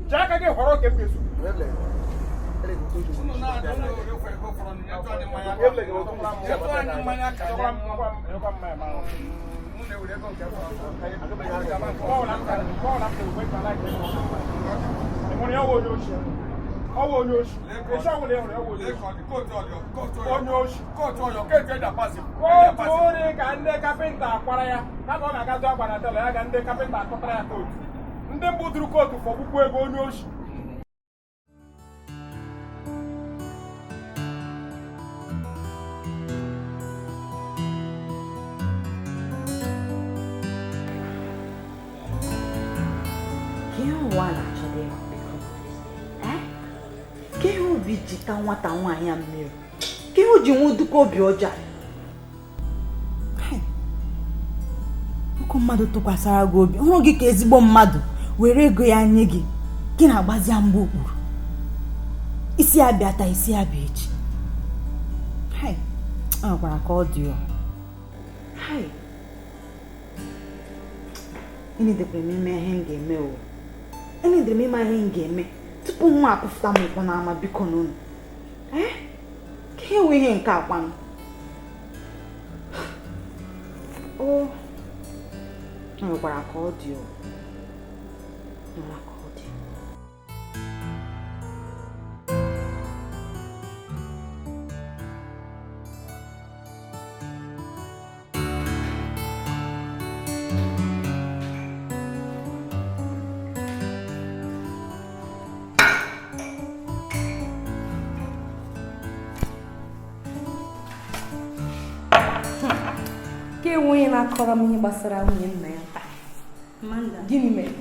ji aka gị họrọ nke m ga-eso. Kootu ori ka ndị kapịnta akwara ya kama ọ ga-aga zụ akwa na tela ya ga ndị kapịnta akọtara ya kootu. Ndị mbụ dụrụ kootu fọgbukwu ego onye oshi. Ka ihe obi ji ta nwata nwaanyị a mmiri, ka ihe o ji nwụdụka obi ọjọọ. Nwoke mmadụ tụkwasara gị obi, hụrụ gị ka ezigbo mmadụ, were ego ya nye gị, gị na-agbazi ya mgbe okpuru. Isi abịa taa, isi abịa echi. Ọ nwekwara ka ọ dị. Enyedekwara m ime ihe m ga-eme o. Enyedekwara m ime ihe m ga-eme tupu nwa akụfụta m ụkwụ n'ama biko n'ụlọ. Ka ihe wee ihe nke akwanụ. O nwekwara ka ọ dị o. Nwekwara ka ọ dị. Ka enwe onye na-akọrọ m ihe gbasara nwunye nna ya taa. Gịnị mere?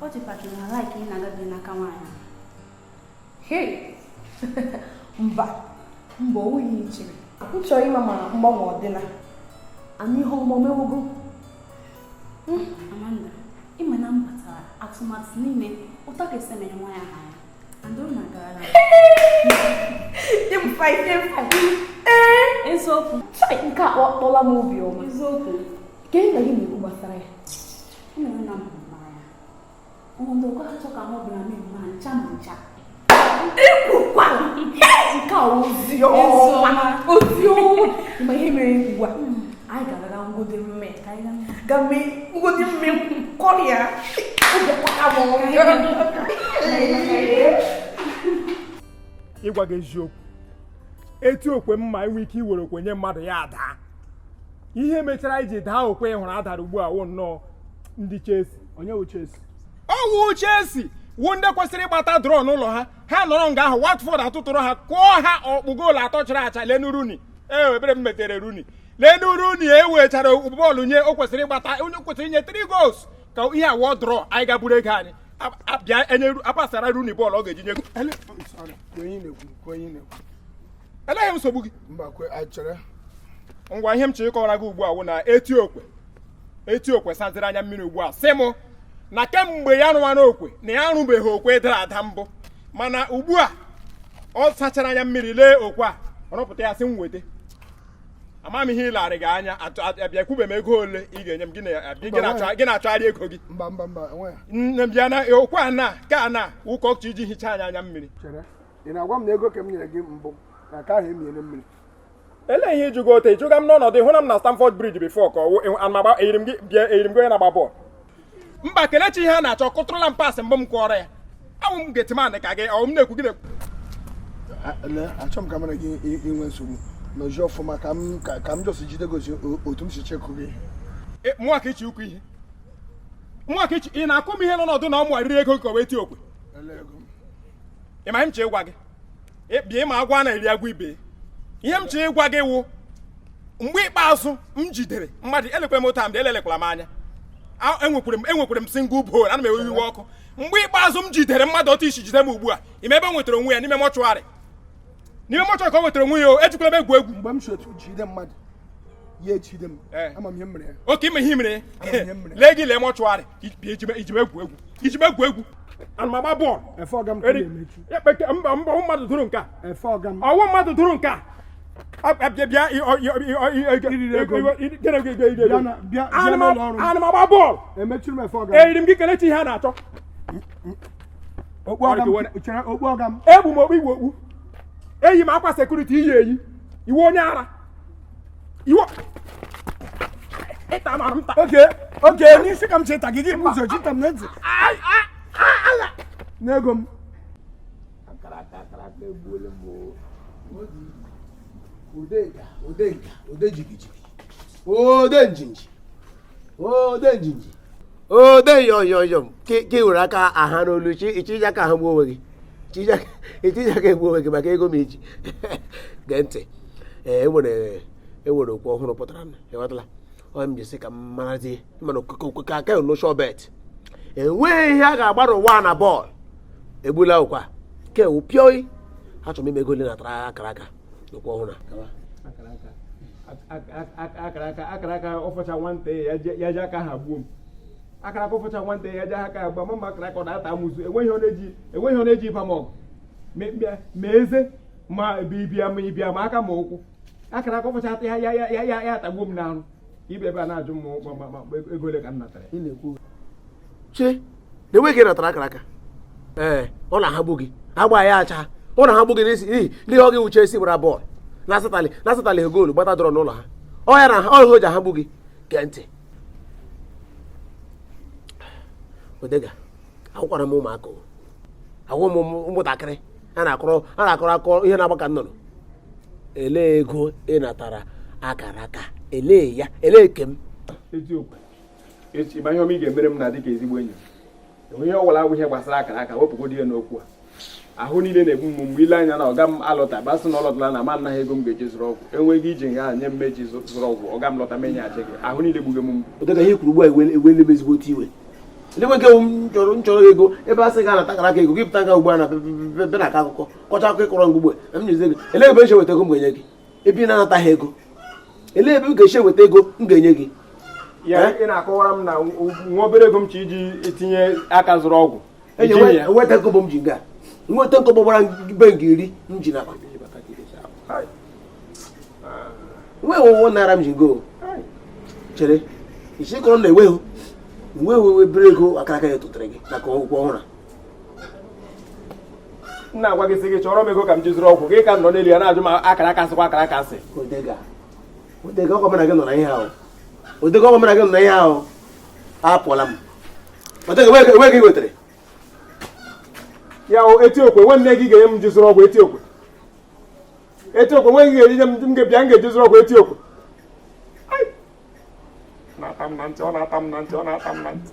Ọ dịkwa na like ị na-agaghị n'aka nwaanyị. Hey! Mba, mba o nweghị ihe chere. M chọrọ ịma ma mgbanwe ọ dịla. Anyị ihe ọma omewugo. Amanda, ịma na m batara atụmatụ niile ụtọ ka esi emere nwaanyị ahụ anya. And ọ na-agara. Nye m five, nye m five. Ee, eziokwu. Chai, nke a akpọla m obi ọma. Eziokwu. Ke nna gị na-ekwu gbasara ya? Enwere nna m hụrụ n'anya. Ọnọdụ ọkwa achọ ka ọ bụla mee mma ncha ma ncha. Ekwukwa! Nke a ozi ọma. Ozi ọma. Ma ihe mere ugbu a, anyị ga-aga ngodi mme. Ga mee ngodi mme kọrịa. Obi akwaka m ọma. Ịgwa gị eziokwu, etu okwe mma enwe ike iwere okwe nye mmadụ ya daa. Ihe mechara iji daa okwe hụrụ adara ugbu a wụ nnọọ ndị Chelsea. Onye wụ Chelsea? Ọ wụ Chelsea wụ ndị kwesịrị ịgbata drọ n'ụlọ ha. Ha nọrọ nga ahụ Watford atụtụrụ ha kụọ ha ọkpụ goolu atọ chara acha. Lenu Rooney, ee ebere m metere Rooney. Lenu Rooney ewechara bọọlụ nye o kwesịrị ịgbata onye kwesịrị inye 3 goals ka ihe awọ drọ anyị gaburu ego anyị. Abịa enye apasara Rooney bọọlụ ọ ga-eji nye. Eleghị m nsogbu gị. Ngwa ihe m chọrọ ịkọwara gị ugbu a wụ na eti okwe saziri anya mmiri ugbu a sị mụ na kemgbe ya rụwara okwe na ya arụbeghị okwe dara ada mbụ, mana ugbu a ọ sachara anya mmiri lee okwe a rụpụta ya sị m weta. Ama m ihe ịlarị gị anya, abịa kwube m ego ole ị ga-enye m, gị na-achọgharị ego gị. Nne m bịa na okwe a na ka na ụka ọkụ iji hichaa anya anya mmiri. Ị na-agwa m na ego ka m nyere gị mbụ na nke ahụ emiere mmiri? Elee ihe ịjụgo ote ịjụga m n'ọnọdụ ịhụ na m na Stamford Bridge before ka ọwụ eyiri m gị bịa eyiri m gị onye na-agba bọọlụ. Mba, Kelechi ihe a na-achọ kụtụrụla m paasị mbụ m kụọrọ ya. Awụ m getman ka gị ọwụ m na-ekwu gị na-ekwu. Achọ m ka mara gị inwe nsogbu nọzie ọfụma ka m jọsi jide gosi otu m si chekụ gị. Mụnwa ka ichi ukwu ihe. Mụnwa ka ichi ị na-akụ m ihe n'ọnọdụ na ọ mụgharịrị ego ka o wee tie okwe. Ị ma ihe m chọ ịgwa gị? Bịa ịma agwa na-eri agwa ibe. Ihe m chọrọ ịgwa gị wụ mgbe ikpeazụ m jidere mmadụ elekwe m otu a mgbe elelekwala m anya enwekwere m single bone ana m ewe iwe ọkụ. Mgbe ikpeazụ m jidere mmadụ otu isi jide m ugbu a, ime ebe m nwetara onwe ya n'ime mọchụarị. N'ime mọchụarị ka o nwetara onwe ya o, ejikwala m egwu egwu. Mgbe m si otu jide mmadụ ya ejide m, ama m ihe m mere ya. Oke ime ihe mere ya. Lee gị lee mọchụarị iji m egwu egwu. Iji m egwu egwu. Ana m agba bọọlụ. Mba mba mmadụ dụrụ nke a. Ọwụ mmadụ dụrụ nke a. Ana m agba bọọlụ. Eyiri m gị Kelechi ihe a na-achọ. Egbu m okpu igwe okpu. Eyi m akwa sekuriti iyi eyi. Iwe onye ara. Iwe Oke n'isi ka m cheta gị gị ụzọ chita m na ntị. N'ego m. Odenga, ode jigijigi, ode njinji, ode njinji, ode yoyoyom. Ka were aka aha n'olu ichi aka ha gbuo onwe gị, ichi aka egbuo onwe gị maka ego m iji. Gee ntị, enwere okwu ọhụrụ pụtara m, ịghọtala? Ọ m ji sị ka m marazie mana okeke aka n'oshọ bet. Enweghị ihe a ga-agba n'ụwa na bọọlụ egbula ụkwa ke wụ pịọị. Achọrọ m ime ego ole natara akara aka n'okwu ọhụrụ a. Akara ụfọcha nwata ya ji aka ha gbuo m. Akara ụfọcha nwata ya ji aka ha gbuo m. Mama akara aka ọ na-ata amụzụ. Enweghị ọ na-eji ịba m ọgụ ma eze ma ibia ma ibia ma aka ma ụkwụ. Akara aka ụfọcha ya ya ya ya ya atagbuo m n'arụ. Ibe ebe a na-ajụ m ego ole ka m natara. Che na enweghị natara akara aka. Ee, ọ na-ahagbu gị agba ya acha. Ọ na-ahagbu gị n'isi n'ihi ndị ọ gị wuche isi gbara bọọlụ na-asatali goolu gbata dọrọ n'ụlọ ha. Ọ ya na ọ o ji ahagbu gị. Gee ntị, Odega, akwụkwara m ụmụaka, agwụ m ụmụntakịrị a na-akọrọ akọ ihe na-agba ka nnụnụ. Elee ego ị natara akara aka? Elee ya? Elee ke m? Eziokwu, echi ma ihe ọma ị ga-emere m na dịka ezigbo enyi m. Ihe ọ gwara abụ ihe gbasara akara aka, wepụgodi ya n'okwu a. Ahụ niile na-egbu m mgbe ile anya na ọga m alọta basị na ọ lọtala na ma anaghị ego m ga-eji zụrụ ọgwụ. Enweghị iji nga nye m eji zụrụ ọgwụ, ọga m lọta menyeghachi gị. Ahụ niile gbugo m mgbu. Odega, ihe kwuru ugbu a ewele m ezigbo iwe. Ndị nwoke m chọrọ ego ebe a sị ga anata akara aka ego gị pụta nga ugbu a na be na aka akụkọ kọcha akụkọ ịkọrọ mgbe m nyezi ego. Elee ebe m si eweta ego m ga-enye gị? Ebe ị na-anataghị ego, elee ebe m ga-esi eweta ego m ga-enye gị? Ya ị na-akọwara m na nwa obere ego m chi iji etinye aka zụrụ ọgwụ. Enweta nkọbọ m ji nga nweta nkọbọ gbara be nke 10 m ji n'akpa. Nwee ụwọ naira m ji go. Chere isi kọrọ na enweghị nweghị ebere ego akara aka ya tụtara gị maka ọgwụgwọ ọhụrụ. M na-agwa gị sị gị chọrọ m ego ka m ji zụrụ ọgwụ gị ka m nọ n'elu ya na-ajụ m akara aka sịkwa akara aka sị. Odega, Odega, ọkwa mụ na gị nọ na ihe ahụ. Odega, ọkwa mụ na gị nọ na ihe ahụ. Apụọla m. Odega, enweghị gị wetere. Ya o eti okwe nwanne gị ga-enye m ji zụrụ ọgwụ eti okwe. Eti okwe nwe gị ga-enye m ga-bịa m ga-eji zụrụ ọgwụ eti okwe. Na-ata m na ntị, ọ na-ata m na ntị, ọ na-ata m na ntị.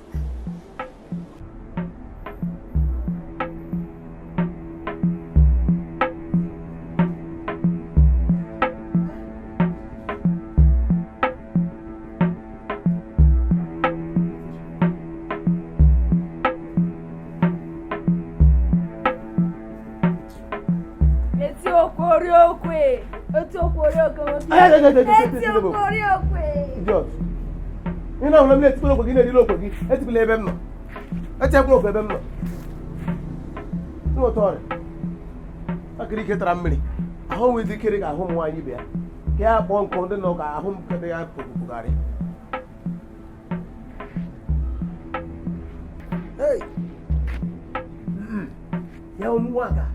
Eti okwe. Idiot. Ị na-ahụla m na-etikwala okwe gị na-eriri okwe gị etikwala ebe m nọ. Echekwala okwe ebe m nọ. N'otu ọrịa. Akịrị ike tara mmiri. Ahụ nwe dị ikere ga-ahụ m nwaanyị ibe ya. Ka ya kpọọ nkụ ndị nọ ka ahụ m kete ya pụpụgharị. Ya nwaka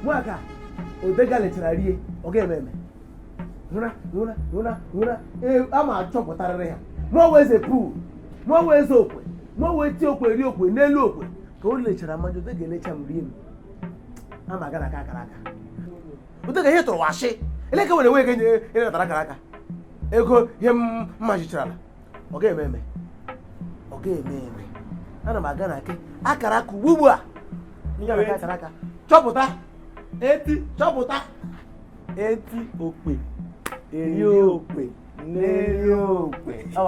nwaka odega lechara rie ọ ga-eme eme hụra hụra hụra hụra ee a ma achọpụtarịrị ha mụọ wee eze puu mụọ wee eze okwe mụọ wee tie okwe rie okwe n'elu okwe ka o lechara mmanya odega elecha m rie m ama aga na aka akara aka odega ihe tụrụ washị eleke nwere nwe nye ịnatara akara aka ego ihe m mmachichara ọ ga-eme eme ọ ga-eme eme ana m aga na ake akara aka ugbu a akara aka chọpụta eti chọpụta eti okwe eri okwe n'eri okwe ka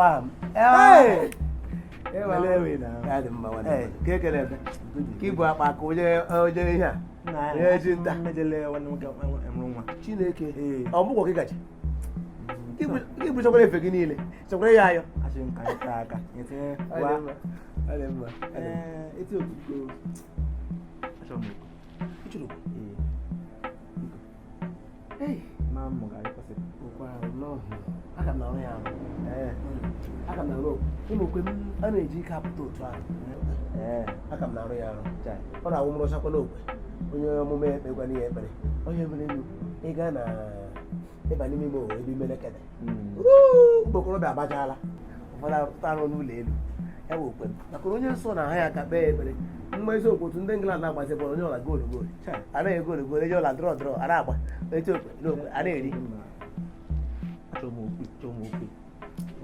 ibu akpa ka onye ihe a onye ji nta Chineke ọmụgwọ gị gaji gị buchakwara efe gị niile chekwara ya ayọ aga m na-arụ ya arụ aga m na-arụ ụmụ okwe m a na-eji ike apụta otu ahụ aga m na-arụ ya arụ ọ na-awụ m rụchakwana okwe onye ọmụme ekpekwana ya ekpere onye mere elu ịga na ịba n'ime ime ohere ebe imelekede ụmụ okorobịa agbachala ụfọdụ arụpụta arụ n'ụlọ elu ya bụ okwe maka onye nsọ na ha ya ka kpee ekpere mma eziokwu otu ndị England na-agbazi bọọlụ onye ọla goolu goolu anaghị goolu goolu eji ọla drọ drọ a na-agba eti okwe n'okwe a na-eri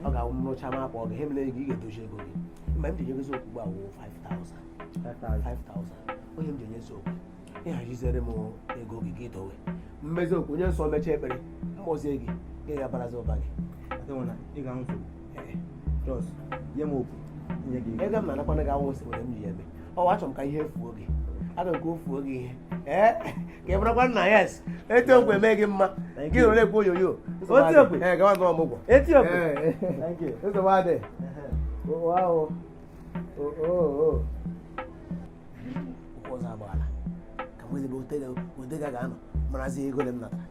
ọ ga-awụ m rụcha m akwa ọ ga-ihe mere gị ị ga-edozi ego gị mgbe m ji enyezi okwu ugbu a wụ 5000 onye m ji enyezi okwu ịhaziziere m ego gị gị dowe mmezi okwu onye nsọ mechaa ekpere mkpọzie gị gị ga-abarazi ụba gị ego m na-anakwana gị awụ were m ji ya eme ọ achọrọ m ka ihe fuo gị aga m ka o fuo gị ihe ee ka ị bụrakwa nna yes eti okwe mee gị mma gị nụrụ ekwe onyonyo gawa nọ ọmụgwọ nsogbu adị ụkwụ ọzọ agbaala ka m ezigbo odega ga-anọ marazi ego ole m natara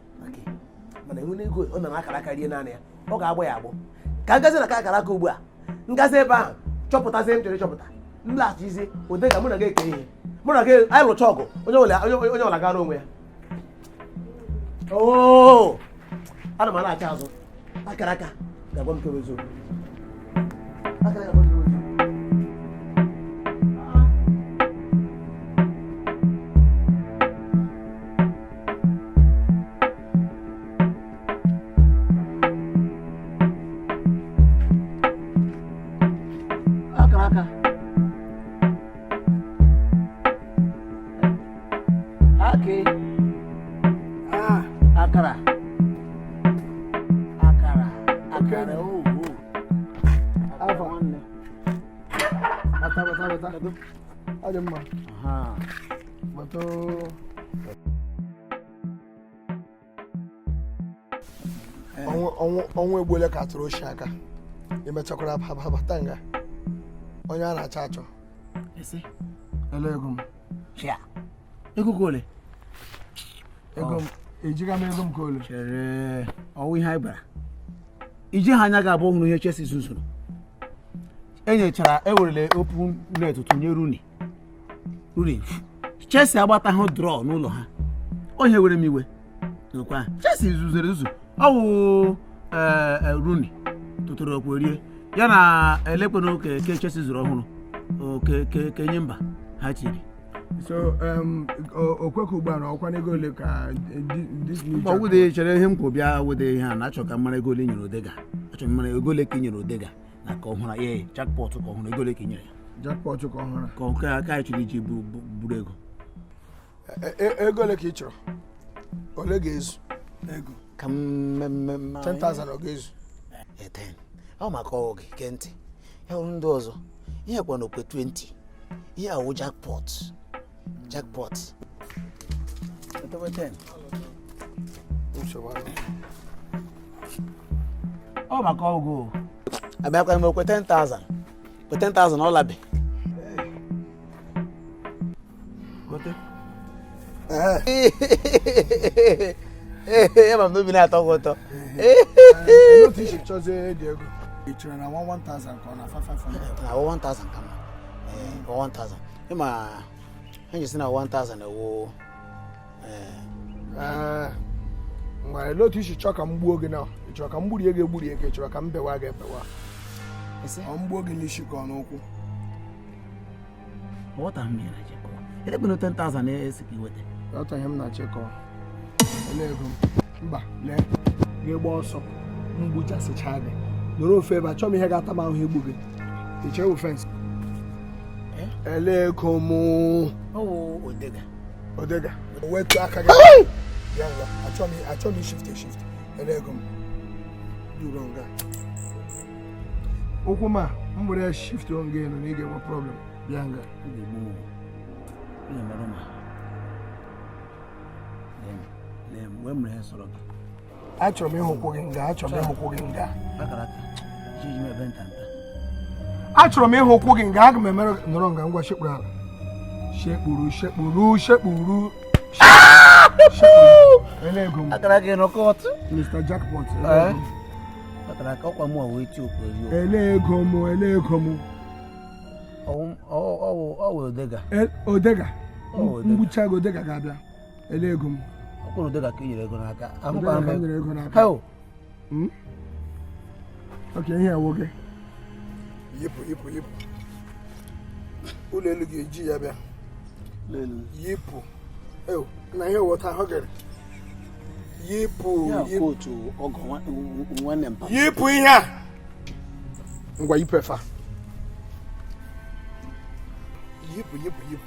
mana enwere ego ọ nara akara aka rie naanị ya ọ ga-agbọ ya agbọ ka ngazi na aka akara aka ugbu a ngazi ebe ahụ chọpụtazie m chọrọ ịchọpụta m laghachizie odega mụ na gị eke ihe mụ na gị anyị lụcha ọgụ onye ọla gara onwe ya oo ana m alaghachi azụ akara aka ga-agwa m kewe eziokwu akara aka ga-agwa m kewe eziokwu. Ọnwụ egbuola ka atụrụ oshi aka emechakwara bata nga onye a na-achọ achọ ele ego m ego ole ego m ejiga m ego m ka ole chere ọwụ ihe anyị gbara iji ha anya ga-abụ ọhụrụ ihe Chelsea zuzuru enyechara ewerele open net tụnye Rooney Chelsea agbatahụ draw n'ụlọ ha onye were m iwe n'okwe Chelsea zuzuru ezuzu ọwụ Rooney tụtụrụ okwe rie ya na elekwana oke ke Chelsea zuru ọhụrụ oke kenye mba ha chiri so okweka ugbu a na ọkwa ego ole ka mba wude chere ihe m kwụ bịa wude ihe a na-achọ ka mara ego ole nyere Odega achọ m mara ego ole ka i nyere Odega na ka ọhụrụ ya jackpot ka ọhụrụ ego ole ka i nyere ya jackpot ka ọhụrụ ka nke aka anyị chọrọ iji buru ego ego ole ka ị chọrọ ole ga-ezu ego ka mmemme 10,000 ọ ga-ezu 10 ọ maka ọgụ gee ntị ya hụrụ ndị ọzọ ihe kwa na okwe 20 ihe awụ jackpot jackpot. 10. Ọ maka ọgụ. Abịakwa m okwe 10,000. Kwe 10,000 ọ labe. Gote. Ee, ma m n'obi na-atọ gị ụtọ. Otu isi chọzie dị ego. Ị chere na 1,000 ka ọ na 500? Na 1,000 ka mma. Ee, 1,000. Ịma ha ji sị na 1,000 ewu. Ngwa, olee otu isi chọọ ka m gbuo gị na? Ị chọrọ ka m gburie gị egburie ka ị chọrọ ka m bewa gị ebewa? Ọ m gbuo gị n'isi ka ọ n'ụkwụ? Ghọta m ihe na-achọ ịkọwa. Edebere 10,000 esi ka i weta. Ghọta ihe m na-achọ ịkọwa. Olee ego m? Mba, lee, gị gba ọsọ m gbuchasịcha gị. Nọrọ ofu ebe, achọọ m ihe ga-ata m ahụhụ igbu gị. Ị chere wụ fence? Elee ego m? Odega. Odega. Wetu aka gị. Bịa nga, achọ m ishift eshift. Elee ego m? Duro nga. Ụkwụ m a, m were ya shift nga elu na ị ga-enwe problem. Bịa nga. Achọrọ m ịhụkwụ gị nga, achọrọ m ịhụkwụ gị nga. Achọrọ m ịhụkwụ gị nga, aga m emere nọrọ nga ngwa shekpuru ala. Shekpuru, shekpuru, shekpuru. Elee ego m? Akara gị nọkọt. Mr. Jackpot. Akara aka ọkwa mụ wee ti okwu eri. Elee ego m? Elee ego m? Ọ wụ Odega. Odega. Mgbucha gị Odega ga-abịa. Elee ego m? Ọkwụrụ Odega ka e nyere ego n'aka. Odega ka e nyere ego n'aka. Ok, ihe ewu gị. Yipụ, yipụ, yipụ. Ụlọ elu ga-eji ya bịa. Yipụ. Ew, na ihe wọta ahụ gịrị. Yipụ, yipụ. Yipụ ihe a. Ngwa yipụ efe a. Yipụ, yipụ, yipụ.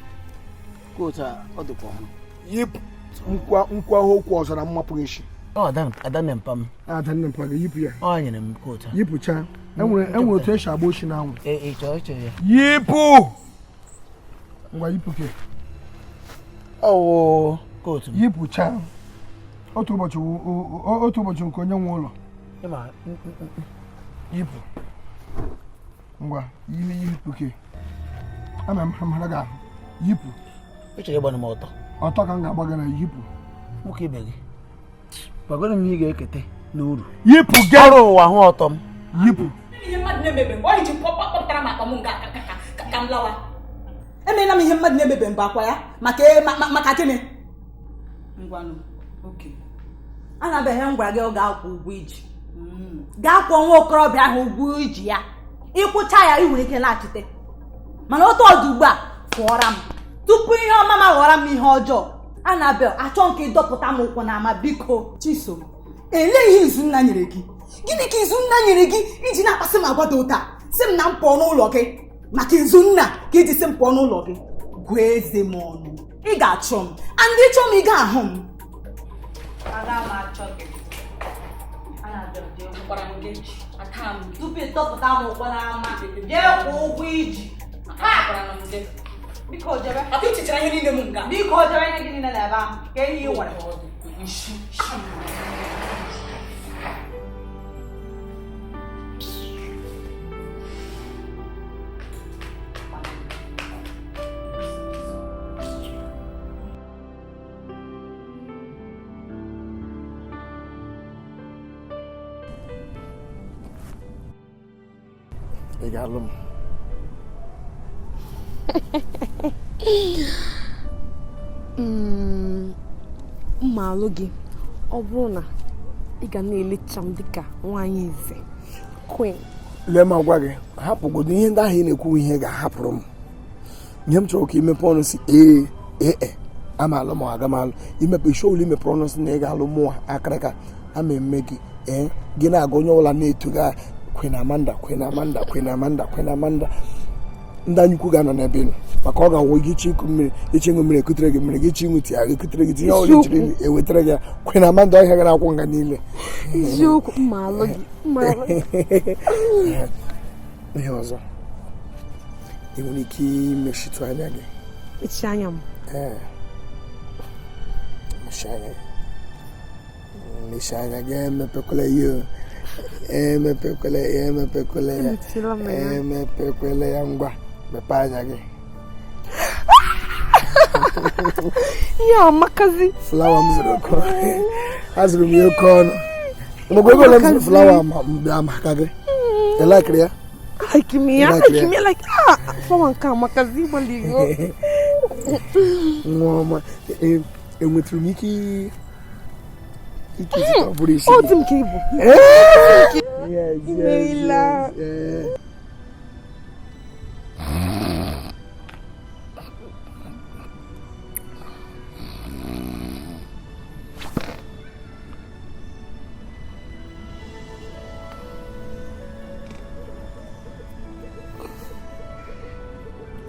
Kootu a, ọ dịkwa ọhụrụ. Yipụ. Nkwa okwu ọzọ na mmapụ gị isi. Ọ adanne mpa m. Adanne mpa gị, yipụ ya. Ọ nyere m kootu a. Yipụcha. Enwere otu esi agba oshi n'anwụ. Ee, chọọ ịchọ ya. Yipụ! Ngwa yipụ ke. Ọ wụ kootu m. Yipụcha. Otu ụbọchị nke onye nwe ụlọ. Yipụ. Ngwa, yipụ ke. Ama m mara gị ahụ. Yipụ. Ị chọrọ ịgbanụ m ọtọ. Ọtọ ka m ga-agba gị na yipụ. Nwoke ibe gị. Gwagoro m ihe ị ga-ekete n'uru. Yipụ gị. Ọrụ ụwa hụ ọtọ m. Yipụ. Ihe mmadụ na-emebe mgbe ọ ji kpọpụtara m akpa m nga ka m lawa. Emeela m ihe mmadụ na-emebe mbụ akwa ya maka gịnị? Ngwanụ, oke. Anabeghị m gwara gị ọ ga-akwụ ụgwọ iji. Gaa kwụọ nwa okorobịa ahụ ụgwọ iji ya. Ịkwụcha ya ị nwere ike laghachite. Mana otu ọdụ ugbu a fụọra m. Tupu ihe ọma ma ghọrọ m ihe ọjọọ. Anabel, achọ nke ịdọpụta m ụkwụ n'ama biko. Chisom, elee ihe Izunna nyere gị? Gịnị ka Izunna nyere gị iji na-akpasị m agwa dị ụta? Sị m na m pụọ n'ụlọ gị maka Izunna ka iji sị m pụọ n'ụlọ gị. Gụọ eze m ọnụ. Ị ga-achọ m. And ịchọ m ị ga-ahụ m. Aga m achọ gị. Anabel, jee gwara m gị. Ata m tupu ịdọpụta m ụkwụ n'ama. Jee kwụọ ụgwọ iji. Biko jebe. Akwa ichechara ihe niile m nga. Biko jebe ihe gị niile n'ebe ahụ. Ka ihe ị nwere. Ị ga-alụ m? Mma alụ gị ọ bụrụ na ị ga na-elecha m dịka nwaanyị eze queen. Lee m agwa gị, hapụgodo ihe ndị ahụ ị na-ekwu ihe ga-ahapụrụ m. Ihe m chọrọ ka imepe ọnụ si ee ee ama alụ ma aga m alụ. Imepe isi ọbụla imepere ọnụ si na ị ga-alụ mụnwa akịrịka ama eme gị ee gị na-aga onye ọbụla na-eto gị Queen Amanda, Queen Amanda, Queen Amanda, Queen Amanda. Ndị anyị ukwu ga-anọ n'ebe ị nọ maka ọ ga-awụ gị iche ịkụ mmiri, iche ịṅụ mmiri ekutere gị mmiri, gị iche ịṅụ tii aga ekutere gị tinye ọbụla echiri ewetara gị ya. Queen Amanda ọhịa gara akwụ nga niile. Eziokwu, mma alụ gị, mma alụ gị. Ihe ọzọ, ị nwere ike imechitụ anya gị. Mechie anya m. Ee, mechie anya gị. Mechie anya gị, emepekwala ihe. Emepekwele ya, emepekwele ya. Emechiela m ya. Emepekwele ya, ngwa. Mepee anya gị. Ihe amakazi. Flawa m zụrụ oke ọnụ. Azụrụ m ya oke ọnụ. Mgbe ego ole m zụrụ flawa ma m bịa maka gị. Ị laikiri ya? Like me, Ị laikiri like ya? me, like flawa nke amakazi gbaligo. Nwa ọma, enwetụrụ m ike ike izute ọ bụrụ isi Ọ gị. dị m ka ịbụ. Yes, yes, Imeela. yes, yes.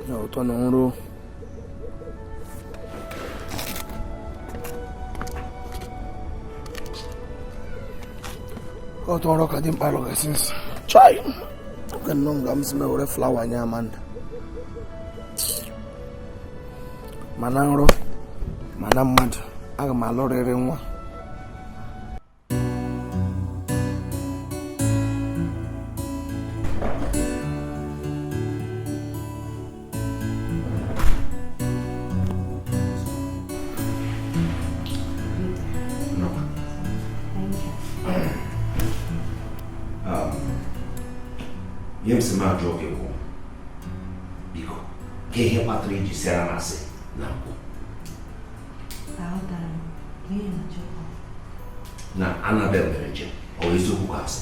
Ya ụtọ na nro. Ọtọ ọrụ ka dị mkpa lọgasị nsị. Chai! Oge nnọọ nga m si m ewere flawa nye Amanda. Mana nrọ, mana mmadụ, aga m alụrịrị nwa. Ihe m si m ajụọ gị bụ, biko, ka ihe kpatara iji sịara m asị na mbụ Aghọtara m ihe na-achọ. Na Annabel mere njem, ọ bụ eziokwu ka asị?